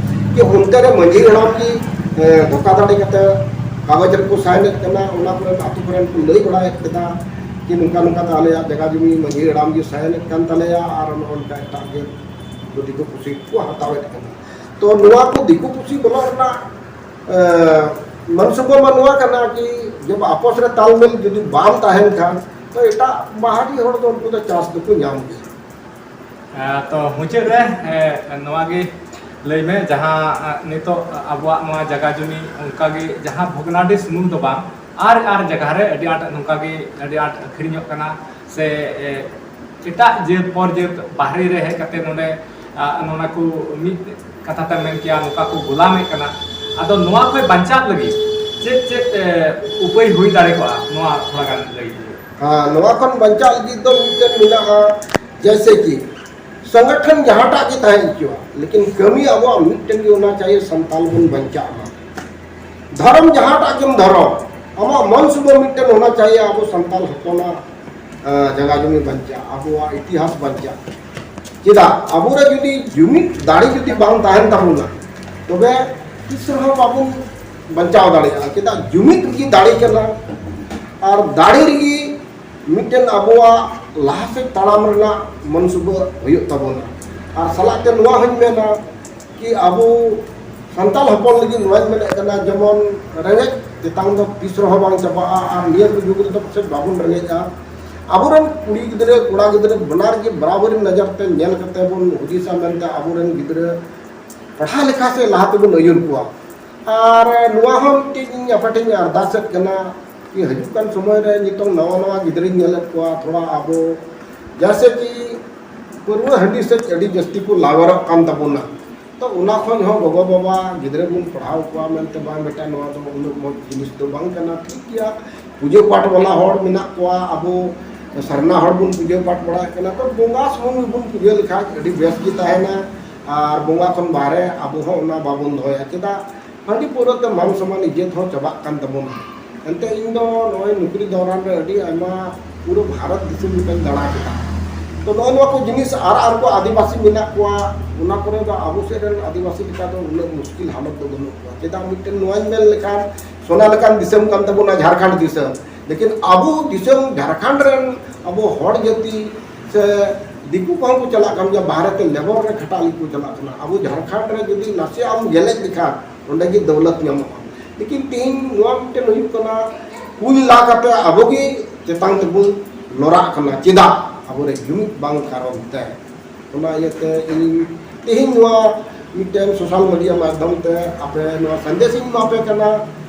ᱡᱮ ᱚᱱᱛᱮ ᱨᱮ ᱢᱟᱹᱡᱷᱤ ᱦᱟᱲᱟᱢ ᱜᱮ, ᱮ, ᱫᱷᱳᱠᱟᱫᱷᱟᱲᱤ ᱠᱟᱛᱮ ᱠᱟᱜᱚᱡᱽ ᱨᱮᱠᱚ ᱥᱟᱭᱤᱱᱮᱫ ᱠᱟᱱᱟ, ᱚᱱᱟ ᱠᱚᱨᱮ ᱟᱹᱛᱩ ᱠᱚᱨᱮᱱ ᱠᱚ ᱞᱟᱹᱭ ᱵᱟᱲᱟᱭᱮᱫ ᱠᱮᱫᱟ ᱡᱮ ᱱᱚᱝᱠᱟ ᱱᱚᱝᱠᱟ ᱛᱮ ᱟᱞᱮᱭᱟᱜ ᱡᱟᱭᱜᱟ ᱡᱩᱢᱤ ᱢᱟᱹᱡᱷᱤ ᱦᱟᱲᱟᱢ ᱜᱮ ᱥᱟᱭᱤᱱᱮᱫ ᱠᱟᱱ ᱛᱟᱞᱮᱭᱟ ᱟᱨ ᱱᱚᱜᱼᱚ ᱱᱚᱝᱠᱟ ᱮᱴᱟᱜ ᱡᱟᱹᱛ ᱫᱚ ᱫᱤᱠᱩ ᱯᱩᱥᱤ ᱠᱚ ᱦᱟᱛᱟᱣᱮᱫ ᱠᱟᱱᱟ᱾ ᱛᱚ ᱱᱚᱣᱟ ᱠᱚ ᱫᱤᱠᱩ ᱯᱩᱥᱤ ᱵᱚᱞᱚᱜ ᱨᱮᱱᱟᱜ, ᱮ, ᱢᱚᱱᱥᱩᱵᱟ ᱢᱟ ᱱᱚᱣᱟ ᱠᱟᱱᱟ ᱠᱤ ᱡᱚᱵ ᱟᱯᱚᱥ ᱨᱮ ᱛᱟᱞᱢᱮᱞ ᱡᱩᱫᱤ ᱵᱟᱝ ᱛᱟᱦᱮᱱ ᱠᱷᱟᱱ, ᱛᱚ ᱮᱴᱟᱜ ᱵᱟᱦᱟᱨᱤ ᱦᱚᱲ ᱫᱚ ᱩᱱᱠᱩ ᱫᱚ ᱪᱟᱥ ᱫᱚᱠᱚ ᱧᱟᱢ ᱜᱮᱭᱟ᱾ ᱮ, ᱛᱚ ᱢᱩᱪᱟᱹᱫ ᱨᱮ, ᱮ, ᱱᱚᱣᱟ ᱜᱮ ᱞᱟᱹᱭ ᱢᱮ, ᱡᱟᱦᱟᱸ, ᱮ, ᱱᱤᱛᱚᱜ ᱟᱵᱚᱣᱟᱜ ᱱᱚᱣᱟ ᱡᱟᱭᱜᱟ ᱡᱚᱢᱤ ᱚᱱᱠᱟ ᱜᱮ ᱡᱟᱦᱟᱸ ᱵᱷᱚᱜᱽᱱᱟᱰᱤ ᱥᱩᱢᱩᱝ ᱫᱚ ᱵᱟᱝ, ᱟᱨ, ᱟᱨ ᱡᱟᱭᱜᱟ ᱨᱮ ᱟᱹᱰᱤ ᱟᱸᱴ ᱱᱚᱝᱠᱟ ᱜᱮ ᱟᱹᱰᱤ ᱟᱸᱴ ᱟᱹᱠᱷᱨᱤᱧᱚᱜ ᱠᱟᱱᱟ ᱥᱮ, ᱮ, ᱮᱴᱟᱜ ᱡᱟᱹᱛ ᱯᱚᱨ ᱡᱟᱹᱛ ᱵᱟᱦᱨᱮ ᱨᱮ ᱦᱮᱡ ᱠᱟᱛᱮ ᱱᱚᱰᱮ, ᱟ, ᱱᱚᱰᱮ ᱠᱚ ᱢᱤᱫ ᱠᱟᱛᱷᱟ ᱛᱮ ᱢᱮᱱ ᱠᱮᱭᱟ ᱱᱚᱝᱠᱟ ᱠᱚ ᱜᱩᱞᱟᱢᱮᱫ ᱠᱟᱱᱟ᱾ ᱟᱫᱚ ᱱᱚᱣᱟ ᱠᱷᱚᱱ ᱵᱟᱧᱪᱟᱜ ᱞᱟᱹᱜᱤᱫ ᱪᱮᱫ ᱪᱮᱫ, ᱮ, ᱩᱯᱟᱹᱭ ᱦᱩᱭ ᱫᱟᱲᱮ ᱠᱚᱜᱼᱟ, ᱱᱚᱣᱟ ᱛᱷᱚᱲᱟ ᱜᱟᱱ ᱞᱟᱹᱭ ᱵᱤᱱ᱾ ᱦᱮᱸ, ᱱᱚᱣᱟ ᱠᱷᱚᱱ ᱵᱟᱧᱪᱟᱜ ᱞᱟᱹᱜᱤᱫ ᱫᱚ ᱢᱤᱫᱴᱮᱱ ᱢᱮᱱᱟᱜᱼᱟ, ᱡᱮᱭᱥᱮ ᱠᱤ ᱥᱚᱝᱜᱚᱴᱷᱚᱱ ᱡᱟᱦᱟᱸᱴᱟᱜ ᱜᱮ ᱛᱟᱦᱮᱸ ᱦᱚᱪᱚᱣᱟᱜ, ᱞᱮᱠᱤᱱ ᱠᱟᱹᱢᱤ ᱟᱵᱚᱣᱟᱜ ᱢᱤᱫᱴᱮᱱ ᱜᱮ ᱚᱱᱟ ᱪᱟᱦᱤᱭᱮ, ᱥᱟᱱᱛᱟᱞ ᱵᱚᱱ ᱵᱟᱧᱪᱟᱜ ᱢᱟ᱾ ᱫᱷᱚᱨᱚᱢ ᱡᱟᱦᱟᱸᱴᱟᱜ ᱜᱮᱢ ᱫᱷᱚᱨᱚᱢ, ᱟᱢᱟᱜ ᱢᱚᱱ ᱥᱩᱵᱷᱟᱹ ᱢᱤᱫᱴᱮᱱ ᱚᱱᱟ ᱪᱟᱦᱤᱭᱮ, ᱟᱵᱚ ᱥᱟᱱᱛᱟᱞ ᱦᱚᱯᱚᱱᱟᱜ, ᱟᱸ, ᱡᱟᱭᱜᱟ ᱡᱚᱢᱤ ᱵᱟᱧᱪᱟᱜ, ᱟᱵᱚᱣᱟᱜ ᱤᱛᱤᱦᱟᱥ ᱵᱟᱧᱪᱟᱜ᱾ ᱪᱮᱫᱟᱜ ᱟᱵᱚᱨᱮ ᱡᱩᱫᱤ ᱡᱩᱢᱤᱫ ᱫᱟᱲᱮ ᱡᱩᱫᱤ ᱵᱟᱝ ᱛᱟᱦᱮᱱ ᱛᱟᱵᱚᱱᱟ, ᱛᱚᱵᱮ ᱛᱤᱥ ᱨᱮᱦᱚᱸ ᱵᱟᱵᱚᱱ ᱵᱟᱧᱪᱟᱣ ᱫᱟᱲᱮᱭᱟᱜᱼᱟ᱾ ᱪᱮᱫᱟᱜ ᱡᱩᱢᱤᱫ ᱜᱮ ᱫᱟᱲᱮ ᱠᱟᱱᱟ, ᱟᱨ ᱫᱟᱲᱮ ᱨᱮᱜᱮ ᱢᱤᱫᱴᱮᱱ ᱟᱵᱚᱣᱟᱜ ᱞᱟᱦᱟ ᱥᱮᱫ ᱛᱟᱲᱟᱢ ᱨᱮᱱᱟᱜ ᱢᱚᱱᱥᱩᱵᱟᱹ ᱦᱩᱭᱩᱜ ᱛᱟᱵᱚᱱᱟ᱾ ᱟᱨ ᱥᱟᱞᱟᱜ ᱛᱮ ᱱᱚᱣᱟ ᱦᱚᱧ ᱢᱮᱱᱟ ᱠᱤ ᱟᱵᱚ ᱥᱟᱱᱛᱟᱲ ᱦᱚᱯᱚᱱ ᱞᱟᱹᱜᱤᱫ ᱱᱚᱣᱟᱧ ᱢᱮᱱᱮᱫ ᱠᱟᱱᱟ, ᱡᱮᱢᱚᱱ ᱨᱮᱸᱜᱮᱡ ᱛᱮᱛᱟᱝ ᱫᱚ ᱛᱤᱥ ᱨᱮᱦᱚᱸ ᱵᱟᱝ ᱪᱟᱵᱟᱜᱼᱟ, ᱟᱨ ᱱᱤᱭᱟᱹ ᱠᱚ ᱡᱩᱜᱽ ᱨᱮᱫᱚ ᱯᱟᱥᱮᱡ ᱵᱟᱵᱚᱱ ᱨᱮᱸᱜᱮᱡᱼᱟ᱾ ᱟᱵᱚᱨᱮᱱ ᱠᱩᱲᱤ ᱜᱤᱫᱽᱨᱟᱹ, ᱠᱚᱲᱟ ᱜᱤᱫᱽᱨᱟᱹ ᱵᱟᱱᱟᱨ ᱜᱮ ᱵᱟᱨᱟᱵᱟᱹᱨᱤ ᱱᱚᱡᱚᱨ ᱛᱮ ᱧᱮᱞ ᱠᱟᱛᱮ ᱵᱚᱱ ᱦᱩᱫᱤᱥᱟ ᱢᱮᱱᱛᱮ ᱟᱵᱚᱨᱮᱱ ᱜᱤᱫᱽᱨᱟᱹ ᱯᱟᱲᱦᱟᱣ ᱞᱮᱠᱷᱟ ᱥᱮ ᱞᱟᱦᱟ ᱛᱮᱵᱚᱱ ᱟᱹᱭᱩᱨ ᱠᱚᱣᱟ᱾ ᱟᱨ ᱱᱚᱣᱟ ᱦᱚᱸ ᱢᱤᱫᱴᱤᱡ ᱤᱧ ᱟᱯᱮ ᱴᱷᱮᱱ ᱤᱧ ᱟᱨᱫᱟᱥᱮᱫ ᱠᱟᱱᱟ ᱠᱤ ᱦᱤᱡᱩᱜ ᱠᱟᱱ ᱥᱚᱢᱚᱭ ᱨᱮ ᱱᱤᱛᱚᱝ ᱱᱟᱣᱟ ᱱᱟᱣᱟ ᱜᱤᱫᱽᱨᱟᱹᱧ ᱧᱮᱞᱮᱫ ᱠᱚᱣᱟ, ᱛᱷᱚᱲᱟ ᱟᱵᱚ ᱡᱮᱭᱥᱮ ᱠᱤ ᱯᱟᱹᱨᱣᱟᱹ ᱦᱟᱺᱰᱤ ᱥᱮᱫ ᱟᱹᱰᱤ ᱡᱟᱹᱥᱛᱤ ᱠᱚ ᱞᱟᱣᱮᱨᱚᱜ ᱠᱟᱱ ᱛᱟᱵᱚᱱᱟ᱾ ᱛᱚ ᱚᱱᱟ ᱠᱷᱚᱱ ᱦᱚᱸ ᱜᱚᱜᱚ ᱵᱟᱵᱟ ᱜᱤᱫᱽᱨᱟᱹ ᱵᱚᱱ ᱯᱟᱲᱦᱟᱣ ᱠᱚᱣᱟ ᱢᱮᱱᱛᱮ, ᱵᱟᱝ ᱵᱮᱴᱟ, ᱱᱚᱣᱟ ᱫᱚ ᱩᱱᱟᱹᱜ ᱢᱚᱡᱽ ᱡᱤᱱᱤᱥ ᱫᱚ ᱵᱟᱝ ᱠᱟᱱᱟ᱾ ᱴᱷᱤᱠ ᱜᱮᱭᱟ, ᱯᱩᱡᱟᱹ ᱯᱟᱴ ᱵᱟᱞᱟ ᱦᱚᱲ ᱢᱮᱱᱟᱜ ᱠᱚᱣᱟ, ᱟᱵᱚ ᱥᱟᱨᱱᱟ ᱦᱚᱲ ᱵᱚᱱ ᱯᱩᱡᱟᱹ ᱯᱟᱴ ᱵᱟᱲᱟᱭᱮᱫ ᱠᱟᱱᱟ, ᱛᱚ ᱵᱚᱸᱜᱟ ᱥᱩᱢᱩᱝ ᱜᱮᱵᱚᱱ ᱯᱩᱡᱟᱹ ᱞᱮᱠᱷᱟᱡ ᱟᱹᱰᱤ ᱵᱮᱥ ᱜᱮ ᱛᱟᱦᱮᱱᱟ᱾ ᱟᱨ ᱵᱚᱸᱜᱟ ᱠᱷᱚᱱ ᱵᱟᱦᱨᱮ ᱟᱵᱚ ᱦᱚᱸ ᱚᱱᱟ ᱵᱟᱵᱚᱱ ᱫᱚᱦᱚᱭᱟ᱾ ᱪᱮᱫᱟᱜ? ᱦᱟᱺᱰᱤ ᱯᱟᱹᱣᱨᱟᱹ ᱛᱮ ᱢᱟᱱ ᱥᱚᱢᱟᱱ ᱤᱡᱽᱡᱚᱛ ᱦᱚᱸ ᱪᱟᱵᱟᱜ ᱠᱟᱱ ᱛᱟᱵᱚᱱᱟ᱾ ᱮᱱᱛᱮ ᱤᱧ ᱫᱚ ᱱᱚᱜᱼᱚᱭ ᱱᱚᱠᱨᱤ ᱫᱚᱣᱨᱟᱱ ᱨᱮ ᱟᱹᱰᱤ ᱟᱭᱢᱟ ᱯᱩᱨᱟᱹ ᱵᱷᱟᱨᱚᱛ ᱫᱤᱥᱚᱢ ᱞᱮᱠᱟᱧ ᱫᱟᱬᱟ ᱠᱮᱫᱟ᱾ ᱛᱚ ᱱᱚᱜᱼᱚ ᱱᱚᱣᱟ ᱠᱚ ᱡᱤᱱᱤᱥ ᱟᱨ ᱟᱨ ᱠᱚ ᱟᱹᱫᱤᱵᱟᱹᱥᱤ ᱢᱮᱱᱟᱜ ᱠᱚᱣᱟ, ᱚᱱᱟ ᱠᱚᱨᱮ ᱫᱚ ᱟᱵᱚ ᱥᱮᱫ ᱨᱮᱱ ᱟᱹᱫᱤᱵᱟᱹᱥᱤ ᱞᱮᱠᱟ ᱫᱚ ᱩᱱᱟᱹᱜ ᱢᱩᱥᱠᱤᱞ ᱦᱟᱞᱚᱛ ᱫᱚ ᱵᱟᱹᱱᱩᱜ ᱠᱚᱣᱟ᱾ ᱪᱮᱫᱟᱜ? ᱢᱤᱫᱴᱮᱱ ᱱᱚᱣᱟᱧ ᱢᱮᱱ ᱞᱮᱠᱷᱟᱱ ᱥᱚᱱᱟ ᱞᱮᱠᱟᱱ ᱫᱤᱥᱚᱢ ᱠᱟᱱ ᱛᱟᱵᱚᱱᱟ ᱡᱷᱟᱲᱠᱷᱚᱸᱰ ᱫᱤᱥᱚᱢ, ᱞᱮᱠᱤᱱ ᱟᱵᱚ ᱫᱤᱥᱚᱢ ᱡᱷᱟᱲᱠᱷᱚᱸᱰ ᱨᱮᱱ ᱟᱵᱚ ᱦᱚᱲ ᱡᱟᱹᱛᱤ ᱥᱮ ᱫᱤᱠᱩ ᱠᱚᱦᱚᱸ ᱠᱚ ᱪᱟᱞᱟᱜ ᱠᱟᱱ ᱜᱮᱭᱟ, ᱵᱟᱦᱨᱮ ᱛᱮ ᱞᱮᱵᱚᱨ ᱨᱮ ᱠᱷᱟᱴᱟᱜ ᱞᱟᱹᱜᱤᱫ ᱠᱚ ᱪᱟᱞᱟᱜ ᱠᱟᱱᱟ᱾ ᱟᱵᱚ ᱡᱷᱟᱲᱠᱷᱚᱸᱰ ᱨᱮ ᱡᱩᱫᱤ ᱱᱟᱥᱮᱭᱟᱜ ᱮᱢ ᱜᱮᱞᱮᱡ ᱞᱮᱠᱷᱟᱱ ᱚᱸᱰᱮ ᱜᱮ ᱫᱟᱹᱣᱞᱟᱹᱛ ᱧᱟᱢᱚᱜᱼᱟ᱾ ᱞᱮᱠᱤᱱ ᱛᱮᱦᱮᱧ ᱱᱚᱣᱟ ᱢᱤᱫᱴᱮᱱ ᱦᱩᱭᱩᱜ ᱠᱟᱱᱟ, ᱠᱩᱧ ᱞᱟ ᱠᱟᱛᱮ ᱟᱵᱚ ᱜᱮ ᱪᱮᱛᱟᱱ ᱛᱮᱵᱚᱱ ᱞᱚᱨᱟᱜ ᱠᱟᱱᱟ᱾ ᱪᱮᱫᱟᱜ? ᱟᱵᱚᱨᱮ ᱡᱩᱢᱤᱫ ᱵᱟᱝ ᱠᱟᱨᱚᱱ ᱛᱮ᱾ ᱚᱱᱟ ᱤᱭᱟᱹᱛᱮ ᱤᱧ ᱛᱮᱦᱮᱧ ᱱᱚᱣᱟ ᱢᱤᱫᱴᱮᱱ ᱥᱳᱥᱟᱞ ᱢᱤᱰᱤᱭᱟ ᱢᱟᱫᱽᱫᱷᱚᱢ ᱛᱮ ᱟᱯᱮ ᱱᱚᱣᱟ ᱥᱟᱸᱫᱮᱥ ᱤᱧ ᱮᱢᱟ ᱯᱮ ᱠᱟᱱᱟ᱾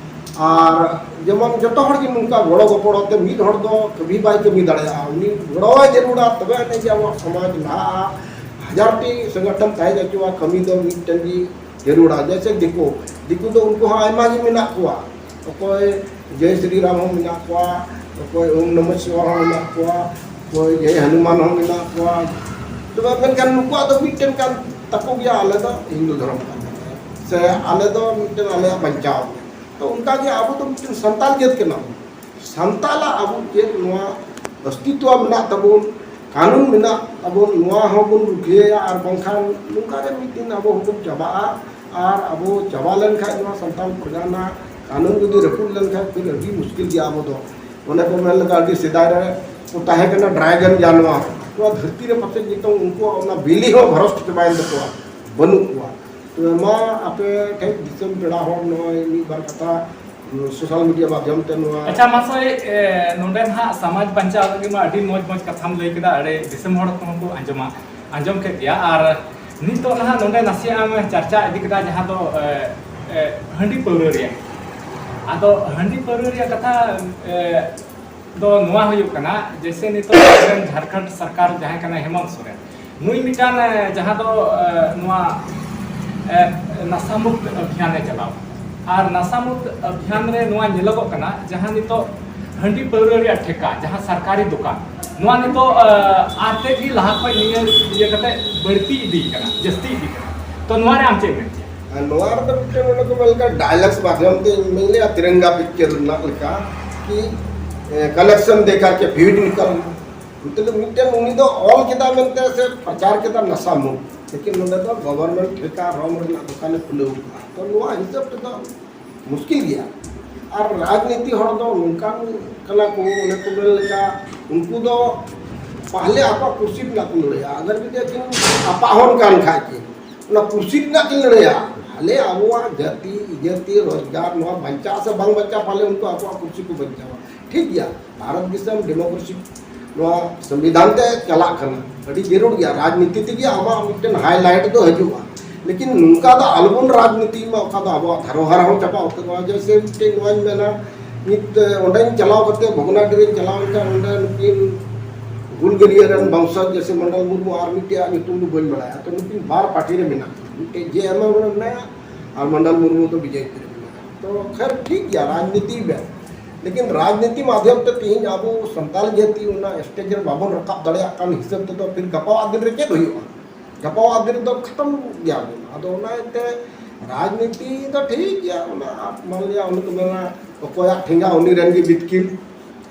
ᱟᱨ ᱡᱮᱢᱚᱱ ᱡᱚᱛᱚ ᱦᱚᱲ ᱜᱮ ᱱᱚᱝᱠᱟ ᱜᱚᱲᱚ ᱜᱚᱯᱚᱲᱚ ᱛᱮ ᱢᱤᱫ ᱦᱚᱲ ᱫᱚ ᱠᱟᱹᱢᱤ ᱵᱟᱭ ᱠᱟᱹᱢᱤ ᱫᱟᱲᱮᱭᱟᱜᱼᱟ, ᱩᱱᱤ ᱜᱚᱲᱚᱣᱟᱭ ᱡᱟᱹᱨᱩᱲᱟ, ᱛᱚᱵᱮ ᱟᱹᱱᱤᱡ ᱜᱮ ᱟᱵᱚᱣᱟᱜ ᱥᱚᱢᱟᱡᱽ ᱞᱟᱦᱟᱜᱼᱟ᱾ ᱦᱟᱡᱟᱨ ᱴᱤ ᱥᱚᱝᱜᱚᱴᱷᱚᱱ ᱛᱟᱦᱮᱸ ᱦᱚᱪᱚᱣᱟ, ᱠᱟᱹᱢᱤ ᱫᱚ ᱢᱤᱫᱴᱮᱱ ᱜᱮ ᱡᱟᱹᱨᱩᱲᱟ᱾ ᱡᱮᱭᱥᱮ ᱫᱤᱠᱩ, ᱫᱤᱠᱩ ᱫᱚ ᱩᱱᱠᱩ ᱦᱚᱸ ᱟᱭᱢᱟ ᱜᱮ ᱢᱮᱱᱟᱜ ᱠᱚᱣᱟ, ᱚᱠᱚᱭ ᱡᱚᱭ ᱥᱨᱤ ᱨᱟᱢ ᱦᱚᱸ ᱢᱮᱱᱟᱜ ᱠᱚᱣᱟ, ᱚᱠᱚᱭ ᱳᱢ ᱱᱚᱢᱚ ᱥᱤᱵᱟᱭ ᱦᱚᱸ ᱢᱮᱱᱟᱜ ᱠᱚᱣᱟ, ᱚᱠᱚᱭ ᱡᱚᱭ ᱦᱚᱱᱩᱢᱟᱱ ᱦᱚᱸ ᱢᱮᱱᱟᱜ ᱠᱚᱣᱟ᱾ ᱛᱚᱵᱮ ᱢᱮᱱᱠᱷᱟᱱ ᱱᱩᱠᱩᱣᱟᱜ ᱫᱚ ᱢᱤᱫᱴᱮᱱ ᱠᱟᱱ ᱛᱟᱠᱚ ᱜᱮᱭᱟ, ᱟᱞᱮ ᱫᱚ ᱦᱤᱱᱫᱩ ᱫᱷᱚᱨᱚᱢ ᱠᱟᱱ ᱛᱟᱞᱮᱭᱟ, ᱥᱮ ᱟᱞᱮ ᱫᱚ ᱢᱤᱫᱴᱮᱱ ᱟᱞᱮᱭᱟᱜ ᱵᱟᱧᱪᱟᱣ᱾ ᱛᱚ ᱚᱱᱠᱟ ᱜᱮ ᱟᱵᱚ ᱫᱚ ᱢᱤᱫᱴᱮᱱ ᱥᱟᱱᱛᱟᱲ ᱡᱟᱹᱛ ᱠᱟᱱᱟ ᱵᱚᱱ᱾ ᱥᱟᱱᱛᱟᱲᱟᱜ ᱟᱵᱚ ᱪᱮᱫ ᱱᱚᱣᱟ ᱚᱥᱛᱤᱛᱣᱚ ᱢᱮᱱᱟᱜ ᱛᱟᱵᱚᱱ, ᱠᱟᱹᱱᱩᱱ ᱢᱮᱱᱟᱜ ᱛᱟᱵᱚᱱ, ᱱᱚᱣᱟ ᱦᱚᱸᱵᱚᱱ ᱨᱩᱠᱷᱤᱭᱟᱹᱭᱟ᱾ ᱟᱨ ᱵᱟᱝᱠᱷᱟᱱ ᱱᱚᱝᱠᱟ ᱜᱮ ᱢᱤᱫ ᱫᱤᱱ ᱟᱵᱚ ᱦᱚᱸᱵᱚᱱ ᱪᱟᱵᱟᱜᱼᱟ᱾ ᱟᱨ ᱟᱵᱚ ᱪᱟᱵᱟ ᱞᱮᱱᱠᱷᱟᱱ ᱱᱚᱣᱟ ᱥᱟᱱᱛᱟᱲ ᱯᱟᱨᱜᱟᱱᱟ ᱠᱟᱹᱱᱩᱱ ᱡᱩᱫᱤ ᱨᱟᱹᱯᱩᱫ ᱞᱮᱱᱠᱷᱟᱱ ᱯᱷᱤᱨ ᱟᱹᱰᱤ ᱢᱩᱥᱠᱤᱞ ᱜᱮᱭᱟ᱾ ᱟᱵᱚ ᱫᱚ ᱚᱱᱮ ᱠᱚ ᱢᱮᱱ ᱞᱮᱠᱟ ᱟᱹᱰᱤ ᱥᱮᱫᱟᱭ ᱨᱮ ᱠᱚ ᱛᱟᱦᱮᱸ ᱠᱟᱱᱟ ᱰᱨᱟᱜᱚᱱ ᱡᱟᱱᱣᱟᱨ, ᱱᱚᱣᱟ ᱫᱷᱟᱹᱨᱛᱤ ᱨᱮ ᱯᱟᱥᱮᱡ ᱱᱤᱛᱚᱝ ᱩᱱᱠᱩᱣᱟᱜ ᱚᱱᱟ ᱵᱤᱞᱤ ᱦᱚᱸ ᱵᱷᱨᱚᱥᱴ ᱪᱟᱵᱟᱭᱮᱱ ᱛᱟᱠᱚᱣᱟ, ᱵᱟᱹᱱᱩᱜ ᱠᱚᱣᱟ᱾ ᱛᱚᱵᱮ ᱢᱟ ᱟᱯᱮ ᱴᱷᱮᱱ ᱫᱤᱥᱚᱢ ᱯᱮᱲᱟ ᱦᱚᱲ ᱱᱚᱜᱼᱚᱭ ᱢᱤᱫ ᱵᱟᱨ ᱠᱟᱛᱷᱟ ᱥᱳᱥᱟᱞ ᱢᱤᱰᱤᱭᱟ ᱢᱟᱫᱽᱫᱷᱚᱢ ᱛᱮ ᱱᱚᱣᱟ ᱟᱪᱪᱷᱟ ᱢᱟᱥᱮ, ᱮ, ᱱᱚᱰᱮ ᱱᱟᱦᱟᱜ ᱥᱚᱢᱟᱡᱽ ᱵᱟᱧᱪᱟᱣ ᱞᱟᱹᱜᱤᱫ ᱢᱟ ᱟᱹᱰᱤ ᱢᱚᱡᱽ ᱢᱚᱡᱽ ᱠᱟᱛᱷᱟᱢ ᱞᱟᱹᱭ ᱠᱮᱫᱟ, ᱟᱹᱰᱤ ᱫᱤᱥᱚᱢ ᱦᱚᱲ ᱠᱚᱦᱚᱸ ᱠᱚ ᱟᱸᱡᱚᱢᱟ, ᱟᱸᱡᱚᱢ ᱠᱮᱫ ᱜᱮᱭᱟ᱾ ᱟᱨ ᱱᱤᱛᱚᱜ ᱱᱟᱦᱟᱜ ᱱᱚᱰᱮ ᱱᱟᱥᱮᱭᱟᱜ ᱮᱢ ᱪᱟᱨᱪᱟ ᱤᱫᱤ ᱠᱮᱫᱟ, ᱡᱟᱦᱟᱸ ᱫᱚ, ᱮ, ᱮ, ᱦᱟᱺᱰᱤ ᱯᱟᱹᱣᱨᱟᱹ ᱨᱮᱭᱟᱜ᱾ ᱟᱫᱚ ᱦᱟᱺᱰᱤ ᱯᱟᱹᱣᱨᱟᱹ ᱨᱮᱭᱟᱜ ᱠᱟᱛᱷᱟ, ᱮ, ᱫᱚ ᱱᱚᱣᱟ ᱦᱩᱭᱩᱜ ᱠᱟᱱᱟ, ᱡᱮᱭᱥᱮ ᱱᱤᱛᱚᱜ ᱟᱵᱚᱨᱮᱱ ᱡᱷᱟᱲᱠᱷᱚᱸᱰ ᱥᱚᱨᱠᱟᱨ ᱡᱟᱦᱟᱸᱭ ᱠᱟᱱᱟᱭ ᱦᱮᱢᱚᱱᱛ ᱥᱚᱨᱮᱱ, ᱱᱩᱭ ᱢᱤᱫᱴᱟᱝ, ᱮ, ᱡᱟᱦᱟᱸ ᱫᱚ, ᱮ, ᱱᱚᱣᱟ, ᱮ, ᱱᱟᱥᱟ ᱢᱩᱠᱛ ᱚᱵᱷᱤᱭᱟᱱ ᱮ ᱪᱟᱞᱟᱣ᱾ ᱟᱨ ᱱᱟᱥᱟ ᱢᱩᱠᱛ ᱚᱵᱷᱤᱭᱟᱱ ᱨᱮ ᱱᱚᱣᱟ ᱧᱮᱞᱚᱜᱚᱜ ᱠᱟᱱᱟ, ᱡᱟᱦᱟᱸ ᱱᱤᱛᱚᱜ ᱦᱟᱺᱰᱤ ᱯᱟᱹᱣᱨᱟᱹ ᱨᱮᱭᱟᱜ ᱴᱷᱮᱠᱟ, ᱡᱟᱦᱟᱸ ᱥᱚᱨᱠᱟᱨᱤ ᱫᱚᱠᱟᱱ, ᱱᱚᱣᱟ ᱱᱤᱛᱚᱜ, ᱮ, ᱟᱨ ᱛᱮᱫ ᱜᱮ ᱞᱟᱦᱟ ᱠᱷᱚᱱ ᱱᱤᱭᱟᱹ ᱤᱭᱟᱹ ᱠᱟᱛᱮ ᱵᱟᱹᱲᱛᱤ ᱤᱫᱤ ᱠᱟᱱᱟ, ᱡᱟᱹᱥᱛᱤ ᱤᱫᱤ ᱠᱟᱱᱟ᱾ ᱛᱚ ᱱᱚᱣᱟ ᱨᱮ ᱟᱢ ᱪᱮᱫ ᱮᱢ ᱢᱮᱱ ᱠᱮᱭᱟ? ᱟᱨ ᱱᱚᱣᱟ ᱨᱮᱫᱚ ᱢᱤᱫᱴᱮᱱ ᱚᱱᱮ ᱠᱚ ᱢᱮᱱ ᱞᱮᱠᱟ ᱰᱟᱭᱞᱚᱜᱥ ᱢᱟᱫᱽᱫᱷᱚᱢ ᱛᱮ ᱤᱧ ᱞᱟᱹᱭᱟ, ᱛᱤᱨᱚᱝᱜᱟ ᱯᱤᱠᱪᱟᱨ ᱨᱮᱱᱟᱜ ᱞᱮᱠᱟ ᱠᱤ, ᱮ, ᱠᱟᱞᱮᱠᱥᱚᱱ ᱫᱮᱠᱟᱨ ᱠᱮ ᱵᱷᱤᱲ ᱱᱤᱠᱟᱞ ᱱᱟ᱾ ᱢᱤᱫᱴᱮᱱ ᱩᱱᱤ ᱫᱚ ᱚᱞ ᱠᱮᱫᱟ ᱢᱮᱱᱛᱮ ᱥᱮ ᱯᱨᱚᱪᱟᱨ ᱠᱮᱫᱟ ᱱᱟᱥᱟ ᱢᱩᱠᱛ, ᱞᱮᱠᱤᱱ ᱱᱚᱰᱮ ᱫᱚ ᱜᱚᱵᱷᱚᱨᱱᱢᱮᱱᱴ ᱴᱷᱮᱠᱟ ᱨᱚᱢ ᱨᱮᱱᱟᱜ ᱫᱚᱠᱟᱱᱮ ᱠᱷᱩᱞᱟᱹᱣ ᱠᱟᱜᱼᱟ᱾ ᱛᱚ ᱱᱚᱣᱟ ᱦᱤᱥᱟᱹᱵ ᱛᱮᱫᱚ ᱢᱩᱥᱠᱤᱞ ᱜᱮᱭᱟ᱾ ᱟᱨ ᱨᱟᱡᱽᱱᱤᱛᱤ ᱦᱚᱲ ᱫᱚ ᱱᱚᱝᱠᱟᱱ ᱠᱟᱱᱟ ᱠᱚ, ᱚᱱᱮ ᱠᱚ ᱢᱮᱱ ᱞᱮᱠᱟ, ᱩᱱᱠᱩ ᱫᱚ ᱯᱟᱦᱞᱮ ᱟᱠᱚᱣᱟᱜ ᱠᱩᱨᱥᱤ ᱨᱮᱱᱟᱜ ᱠᱚ ᱞᱟᱹᱲᱦᱟᱹᱭᱟ᱾ ᱟᱜᱟᱨ ᱡᱩᱫᱤ ᱟᱹᱠᱤᱱ ᱟᱯᱟᱦᱚᱱ ᱠᱟᱱ ᱠᱷᱟᱡ ᱠᱤᱱ, ᱚᱱᱟ ᱠᱩᱨᱥᱤ ᱨᱮᱱᱟᱜ ᱠᱤᱱ ᱞᱟᱹᱲᱦᱟᱹᱭᱟ᱾ ᱟᱞᱮ ᱟᱵᱚᱣᱟᱜ ᱡᱟᱹᱛᱤ, ᱤᱡᱟᱹᱛᱤ, ᱨᱳᱡᱽᱜᱟᱨ ᱱᱚᱣᱟ ᱵᱟᱧᱪᱟᱜ ᱥᱮ ᱵᱟᱝ ᱵᱟᱧᱪᱟᱜ, ᱯᱟᱞᱮ ᱩᱱᱠᱩ ᱟᱠᱚᱣᱟᱜ ᱠᱩᱨᱥᱤ ᱠᱚ ᱵᱟᱧᱪᱟᱣᱟ᱾ ᱴᱷᱤᱠ ᱜᱮᱭᱟ, ᱵᱷᱟᱨᱚᱛ ᱫᱤᱥᱚᱢ ᱰᱮᱢᱳᱠᱨᱮᱥᱤ ᱱᱚᱣᱟ ᱥᱚᱝᱵᱤᱫᱷᱟᱱ ᱛᱮ ᱪᱟᱞᱟᱜ ᱠᱟᱱᱟ, ᱟᱹᱰᱤ ᱡᱟᱹᱨᱩᱲ ᱜᱮᱭᱟ᱾ ᱨᱟᱡᱽᱱᱤᱛᱤ ᱛᱮᱜᱮ ᱟᱢᱟᱜ ᱢᱤᱫᱴᱮᱱ ᱦᱟᱭᱞᱟᱭᱤᱴ ᱫᱚ ᱦᱤᱡᱩᱜᱼᱟ᱾ ᱞᱮᱠᱤᱱ ᱱᱚᱝᱠᱟ ᱫᱚ ᱟᱞᱚᱵᱚᱱ ᱨᱟᱡᱽᱱᱤᱛᱤ ᱢᱟ, ᱚᱠᱟ ᱫᱚ ᱟᱵᱚᱣᱟᱜ ᱫᱷᱟᱨᱚ ᱦᱟᱨᱟ ᱦᱚᱸ ᱪᱟᱵᱟ ᱩᱛᱟᱹᱨᱚᱜᱼᱟ᱾ ᱡᱮᱭᱥᱮ ᱢᱤᱫᱴᱮᱱ ᱱᱚᱣᱟᱧ ᱢᱮᱱᱟ, ᱱᱤᱛ ᱚᱸᱰᱮᱧ ᱪᱟᱞᱟᱣ ᱠᱟᱛᱮ, ᱵᱷᱚᱜᱽᱱᱟᱰᱤ ᱨᱮᱧ ᱪᱟᱞᱟᱣ ᱞᱮᱱᱠᱷᱟᱱ, ᱚᱸᱰᱮ ᱱᱩᱠᱤᱱ ᱦᱩᱞᱜᱟᱹᱨᱤᱭᱟᱹ ᱨᱮᱱ ᱵᱚᱝᱥᱚᱡᱽ, ᱡᱮᱭᱥᱮ ᱢᱚᱱᱰᱚᱞ ᱢᱩᱨᱢᱩ ᱟᱨ ᱢᱤᱫᱴᱮᱡ ᱟᱜ ᱧᱩᱛᱩᱢ ᱫᱚ ᱵᱟᱹᱧ ᱵᱟᱲᱟᱭᱟ, ᱛᱚ ᱱᱩᱠᱤᱱ ᱵᱟᱨ ᱯᱟᱨᱴᱤ ᱨᱮ ᱢᱮᱱᱟᱜ ᱠᱤᱱᱟ, ᱢᱤᱫᱴᱮᱡ ᱡᱮ ᱮᱢ ᱮᱢ ᱨᱮ ᱢᱮᱱᱟᱭᱟ ᱟᱨ ᱢᱚᱱᱰᱚᱞ ᱢᱩᱨᱢᱩ ᱫᱚ ᱵᱤᱡᱮᱯᱤ ᱨᱮ ᱢᱮᱱᱟᱭᱟ᱾ ᱛᱚ ᱠᱷᱟᱭᱨ, ᱴᱷᱤᱠ ᱜᱮᱭᱟ, ᱨᱟᱡᱽᱱᱤᱛᱤ ᱵᱮᱱ, ᱞᱮᱠᱤᱱ ᱨᱟᱡᱽᱱᱤᱛᱤ ᱢᱟᱫᱷᱭᱚᱢ ᱛᱮ ᱛᱮᱦᱮᱧ ᱟᱵᱚ ᱥᱟᱱᱛᱟᱞ ᱡᱟᱹᱛᱤ ᱚᱱᱟ ᱥᱴᱮᱡ ᱨᱮ ᱵᱟᱵᱚᱱ ᱨᱟᱠᱟᱵ ᱫᱟᱲᱮᱭᱟᱜ ᱠᱟᱱ ᱦᱤᱥᱟᱹᱵ ᱛᱮᱫᱚ ᱯᱷᱤᱨ ᱜᱟᱯᱟ ᱟᱜ ᱫᱤᱱ ᱨᱮ ᱪᱮᱫ ᱦᱩᱭᱩᱜᱼᱟ? ᱜᱟᱯᱟ ᱟᱜ ᱫᱤᱱ ᱨᱮᱫᱚ ᱠᱷᱟᱛᱚᱢ ᱜᱮᱭᱟ ᱵᱚᱱ᱾ ᱟᱫᱚ ᱚᱱᱟ ᱤᱭᱟᱹᱛᱮ ᱨᱟᱡᱽᱱᱤᱛᱤ ᱫᱚ ᱴᱷᱤᱠ ᱜᱮᱭᱟ, ᱚᱱᱟ ᱢᱟᱱ ᱞᱤᱭᱟ ᱚᱱᱮ ᱠᱚ ᱢᱮᱱᱟ, ᱚᱠᱚᱭᱟᱜ ᱴᱷᱮᱸᱜᱟ ᱩᱱᱤ ᱨᱮᱱ ᱜᱮ ᱵᱤᱛᱠᱤᱞ᱾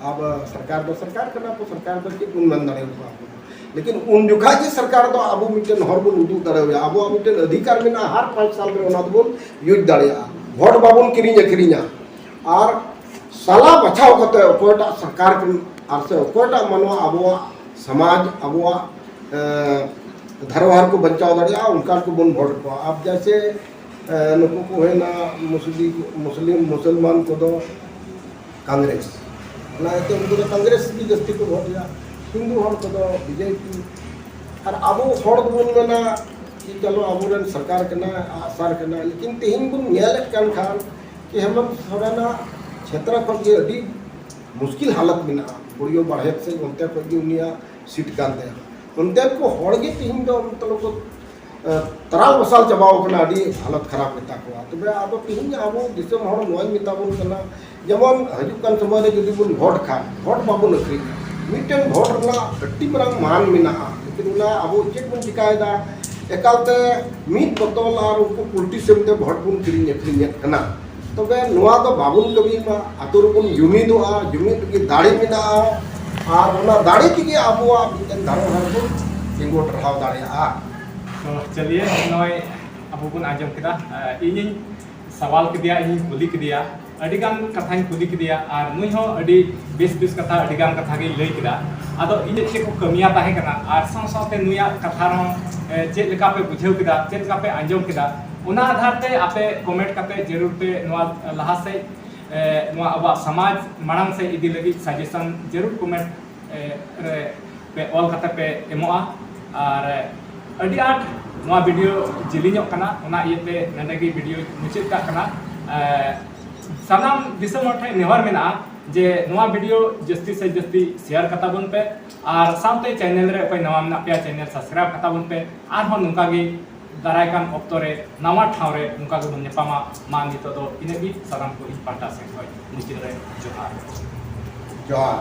ᱟᱵᱚ ᱥᱚᱨᱠᱟᱨ ᱫᱚ ᱥᱚᱨᱠᱟᱨ ᱠᱟᱱᱟ ᱠᱚ, ᱥᱚᱨᱠᱟᱨ ᱫᱚ ᱪᱮᱫ ᱵᱚᱱ ᱢᱮᱱ ᱫᱟᱲᱮᱭᱟᱠᱚᱣᱟ ᱟᱵᱚ ᱫᱚ? ᱞᱮᱠᱤᱱ ᱩᱱ ᱡᱚᱠᱷᱟᱡ ᱜᱮ ᱥᱚᱨᱠᱟᱨ ᱫᱚ ᱟᱵᱚ ᱢᱤᱫᱴᱮᱱ ᱦᱚᱨ ᱵᱚᱱ ᱩᱫᱩᱜ ᱫᱟᱲᱮᱣᱟᱭᱟ᱾ ᱟᱵᱚᱣᱟᱜ ᱢᱤᱫᱴᱮᱱ ᱚᱫᱷᱤᱠᱟᱨ ᱢᱮᱱᱟᱜᱼᱟ, ᱦᱟᱨ ᱯᱟᱸᱪ ᱥᱟᱞ ᱨᱮ ᱚᱱᱟ ᱫᱚᱵᱚᱱ ᱤᱭᱩᱡᱽ ᱫᱟᱲᱮᱭᱟᱜᱼᱟ᱾ ᱵᱷᱳᱴ ᱵᱟᱵᱚᱱ ᱠᱤᱨᱤᱧ ᱟᱹᱠᱷᱨᱤᱧᱟ᱾ ᱟᱨ ᱥᱟᱞᱟ ᱵᱟᱪᱷᱟᱣ ᱠᱟᱛᱮ ᱚᱠᱚᱭᱴᱟᱜ ᱥᱚᱨᱠᱟᱨ ᱠᱚ ᱟᱨ ᱥᱮ ᱚᱠᱚᱭᱴᱟᱜ ᱢᱟᱱᱣᱟ ᱟᱵᱚᱣᱟᱜ ᱥᱚᱢᱟᱡᱽ, ᱟᱵᱚᱣᱟᱜ, ᱮ, ᱫᱷᱟᱨᱚ ᱦᱟᱨ ᱠᱚ ᱵᱟᱧᱪᱟᱣ ᱫᱟᱲᱮᱭᱟᱜᱼᱟ, ᱚᱱᱠᱟᱱ ᱠᱚᱵᱚᱱ ᱵᱷᱳᱴ ᱠᱚᱣᱟ᱾ ᱟᱵ ᱡᱮᱭᱥᱮ, ᱮ, ᱱᱩᱠᱩ ᱠᱚ ᱦᱩᱭᱱᱟ ᱢᱩᱥᱞᱤ-, ᱢᱩᱥᱞᱤᱢ, ᱢᱩᱥᱚᱞᱢᱟᱱ ᱠᱚᱫᱚ ᱠᱚᱝᱜᱨᱮᱥ, ᱚᱱᱟ ᱤᱭᱟᱹᱛᱮ ᱩᱱᱠᱩ ᱫᱚ ᱠᱚᱝᱜᱨᱮᱥ ᱜᱮ ᱡᱟᱹᱥᱛᱤ ᱠᱚ ᱵᱷᱳᱴ ᱮᱫᱟ᱾ ᱦᱤᱱᱫᱩ ᱦᱚᱲ ᱠᱚᱫᱚ ᱵᱤᱡᱮᱯᱤ᱾ ᱟᱨ ᱟᱵᱚ ᱦᱚᱲ ᱫᱚᱵᱚᱱ ᱢᱮᱱᱟ ᱠᱤ ᱪᱚᱞᱚ ᱟᱵᱚᱨᱮᱱ ᱥᱚᱨᱠᱟᱨ ᱠᱟᱱᱟ, ᱟᱜᱼᱥᱟᱨ ᱠᱟᱱᱟ, ᱞᱮᱠᱤᱱ ᱛᱮᱦᱮᱧ ᱵᱚᱱ ᱧᱮᱞᱮᱫ ᱠᱟᱱ ᱠᱷᱟᱱ ᱠᱤ ᱦᱮᱢᱚᱱᱛ ᱥᱚᱨᱮᱱᱟᱜ ᱪᱷᱮᱛᱨᱚ ᱠᱷᱚᱱ ᱜᱮ ᱟᱹᱰᱤ ᱢᱩᱥᱠᱤᱞ ᱦᱟᱞᱚᱛ ᱢᱮᱱᱟᱜᱼᱟ᱾ ᱵᱩᱲᱤᱭᱟᱹ ᱵᱟᱲᱦᱮᱛ ᱥᱮᱫ ᱚᱱᱛᱮ ᱠᱷᱚᱱ ᱜᱮ ᱩᱱᱤᱭᱟᱜ ᱥᱤᱴ ᱠᱟᱱ ᱛᱟᱭᱟ᱾ ᱚᱱᱛᱮᱱ ᱠᱚ ᱦᱚᱲ ᱜᱮ ᱛᱮᱦᱮᱧ ᱫᱚ ᱢᱚᱛᱞᱚᱵ ᱠᱚ, ᱮ, ᱛᱟᱨᱟᱣ ᱵᱟᱥᱟᱞ ᱪᱟᱵᱟᱣ ᱠᱟᱱᱟ, ᱟᱹᱰᱤ ᱦᱟᱞᱚᱛ ᱠᱷᱟᱨᱟᱯ ᱜᱮᱛᱟ ᱠᱚᱣᱟ᱾ ᱛᱚᱵᱮ ᱟᱫᱚ ᱛᱮᱦᱮᱧ ᱟᱵᱚ ᱫᱤᱥᱚᱢ ᱦᱚᱲ ᱱᱚᱣᱟᱧ ᱢᱮᱛᱟ ᱵᱚᱱ ᱠᱟᱱᱟ, ᱡᱮᱢᱚᱱ ᱦᱤᱡᱩᱜ ᱠᱟᱱ ᱥᱚᱢᱚᱭ ᱨᱮ ᱡᱩᱫᱤ ᱵᱚᱱ ᱵᱷᱳᱴ ᱠᱷᱟᱱ, ᱵᱷᱳᱴ ᱵᱟᱵᱚᱱ ᱟᱹᱠᱷᱨᱤᱧᱟ᱾ ᱢᱤᱫᱴᱮᱱ ᱵᱷᱳᱴ ᱨᱮᱱᱟᱜ ᱟᱹᱰᱤ ᱢᱟᱨᱟᱝ ᱢᱟᱱ ᱢᱮᱱᱟᱜᱼᱟ, ᱞᱮᱠᱤᱱ ᱚᱱᱟ ᱟᱵᱚ ᱪᱮᱫ ᱵᱚᱱ ᱪᱤᱠᱟᱭᱮᱫᱟ? ᱮᱠᱟᱞᱛᱮ ᱢᱤᱫ ᱵᱚᱛᱚᱞ ᱟᱨ ᱩᱱᱠᱩ ᱯᱚᱞᱤᱴᱤᱥᱤᱭᱟᱱ ᱛᱮ ᱵᱷᱳᱴ ᱵᱚᱱ ᱠᱤᱨᱤᱧ ᱟᱹᱠᱷᱨᱤᱧᱮᱫ ᱠᱟᱱᱟ᱾ ᱛᱚᱵᱮ ᱱᱚᱣᱟ ᱫᱚ ᱵᱟᱵᱚᱱ ᱠᱟᱹᱢᱤ ᱢᱟ, ᱟᱛᱳ ᱨᱮᱵᱚᱱ ᱡᱩᱢᱤᱫᱚᱜᱼᱟ, ᱡᱩᱢᱤᱫ ᱨᱮᱜᱮ ᱫᱟᱲᱮ ᱢᱮᱱᱟᱜᱼᱟ, ᱟᱨ ᱚᱱᱟ ᱫᱟᱲᱮ ᱛᱮᱜᱮ ᱟᱵᱚᱣᱟᱜ ᱢᱤᱫᱴᱮᱱ ᱫᱷᱚᱨᱚᱢ ᱦᱚᱲ ᱵᱚᱱ ᱛᱤᱸᱜᱩ ᱴᱟᱨᱦᱟᱣ ᱫᱟᱲᱮᱭᱟᱜᱼᱟ᱾ ᱛᱚ ᱪᱚᱞᱤᱭᱮ, ᱱᱚᱜᱼᱚᱭ ᱟᱵᱚ ᱵᱚᱱ ᱟᱸᱡᱚᱢ ᱠᱮᱫᱟ, ᱟᱨ ᱤᱧᱤᱧ ᱥᱟᱣᱟᱞ ᱠᱮᱫᱮᱭᱟ, ᱤᱧᱤᱧ ᱠᱩᱞᱤ ᱠᱮᱫᱮᱭᱟ, ᱟᱹᱰᱤ ᱜᱟᱱ ᱠᱟᱛᱷᱟᱧ ᱠᱩᱞᱤ ᱠᱮᱫᱮᱭᱟ, ᱟᱨ ᱱᱩᱭ ᱦᱚᱸ ᱟᱹᱰᱤ ᱵᱮᱥ ᱵᱮᱥ ᱠᱟᱛᱷᱟ, ᱟᱹᱰᱤ ᱜᱟᱱ ᱠᱟᱛᱷᱟ ᱜᱮᱭ ᱞᱟᱹᱭ ᱠᱮᱫᱟ᱾ ᱟᱫᱚ ᱤᱧ ᱪᱮᱫ ᱠᱚ ᱠᱟᱹᱢᱤᱭᱟ ᱛᱟᱦᱮᱸ ᱠᱟᱱᱟ, ᱟᱨ ᱥᱟᱶ ᱥᱟᱶᱛᱮ ᱱᱩᱭᱟᱜ ᱠᱟᱛᱷᱟ ᱨᱮᱦᱚᱸ, ᱮ, ᱪᱮᱫ ᱞᱮᱠᱟ ᱯᱮ ᱵᱩᱡᱷᱟᱹᱣ ᱠᱮᱫᱟ, ᱪᱮᱫ ᱞᱮᱠᱟ ᱯᱮ ᱟᱸᱡᱚᱢ ᱠᱮᱫᱟ, ᱚᱱᱟ ᱟᱫᱷᱟᱨ ᱛᱮ ᱟᱯᱮ ᱠᱚᱢᱮᱱᱴ ᱠᱟᱛᱮ ᱡᱟᱹᱨᱩᱲ ᱯᱮ ᱱᱚᱣᱟ ᱞᱟᱦᱟ ᱥᱮᱫ, ᱮ, ᱱᱚᱣᱟ ᱟᱵᱚᱣᱟᱜ ᱥᱚᱢᱟᱡᱽ ᱢᱟᱲᱟᱝ ᱥᱮᱫ ᱤᱫᱤ ᱞᱟᱹᱜᱤᱫ ᱥᱟᱡᱮᱥᱚᱱ ᱡᱟᱹᱨᱩᱲ ᱠᱚᱢᱮᱱᱴ, ᱮ, ᱨᱮ ᱯᱮ ᱚᱞ ᱠᱟᱛᱮ ᱯᱮ ᱮᱢᱚᱜᱼᱟ᱾ ᱟᱨ, ᱮ, ᱟᱹᱰᱤ ᱟᱸᱴ ᱱᱚᱣᱟ ᱵᱷᱤᱰᱤᱭᱳ ᱡᱤᱞᱤᱧᱚᱜ ᱠᱟᱱᱟ, ᱚᱱᱟ ᱤᱭᱟᱹᱛᱮ ᱱᱚᱰᱮ ᱜᱮ ᱵᱷᱤᱰᱤᱭᱳ ᱢᱩᱪᱟᱹᱫ ᱠᱟᱜ ᱠᱟᱱᱟ᱾ ᱮ, ᱥᱟᱱᱟᱢ ᱫᱤᱥᱚᱢ ᱦᱚᱲ ᱴᱷᱮᱱ ᱱᱮᱦᱚᱨ ᱢᱮᱱᱟᱜᱼᱟ ᱡᱮ ᱱᱚᱣᱟ ᱵᱷᱤᱰᱤᱭᱳ ᱡᱟᱹᱥᱛᱤ ᱥᱮ ᱡᱟᱹᱥᱛᱤ ᱥᱮᱭᱟᱨ ᱠᱟᱛᱟ ᱵᱚᱱ ᱯᱮ, ᱟᱨ ᱥᱟᱶᱛᱮ ᱪᱮᱱᱮᱞ ᱨᱮ ᱚᱠᱚᱭ ᱱᱟᱣᱟ ᱢᱮᱱᱟᱜ ᱯᱮᱭᱟ, ᱪᱮᱱᱮᱞ ᱥᱟᱵᱥᱠᱨᱟᱭᱤᱵ ᱠᱟᱛᱟ ᱵᱚᱱ ᱯᱮ᱾ ᱟᱨᱦᱚᱸ ᱱᱚᱝᱠᱟ ᱜᱮ ᱫᱟᱨᱟᱭ ᱠᱟᱱ ᱚᱠᱛᱚ ᱨᱮ ᱱᱟᱣᱟ ᱴᱷᱟᱶ ᱨᱮ ᱱᱚᱝᱠᱟ ᱜᱮᱵᱚᱱ ᱧᱟᱯᱟᱢᱟ᱾ ᱢᱟ ᱱᱤᱛᱚᱜ ᱫᱚ ᱤᱱᱟᱹᱜ ᱜᱮ, ᱥᱟᱱᱟᱢ ᱠᱚ ᱤᱧ ᱯᱟᱦᱴᱟ ᱥᱮᱫ ᱠᱷᱚᱱ ᱢᱩᱪᱟᱹᱫ ᱨᱮ ᱡᱚᱦᱟᱨ᱾ ᱡᱚᱦᱟᱨ᱾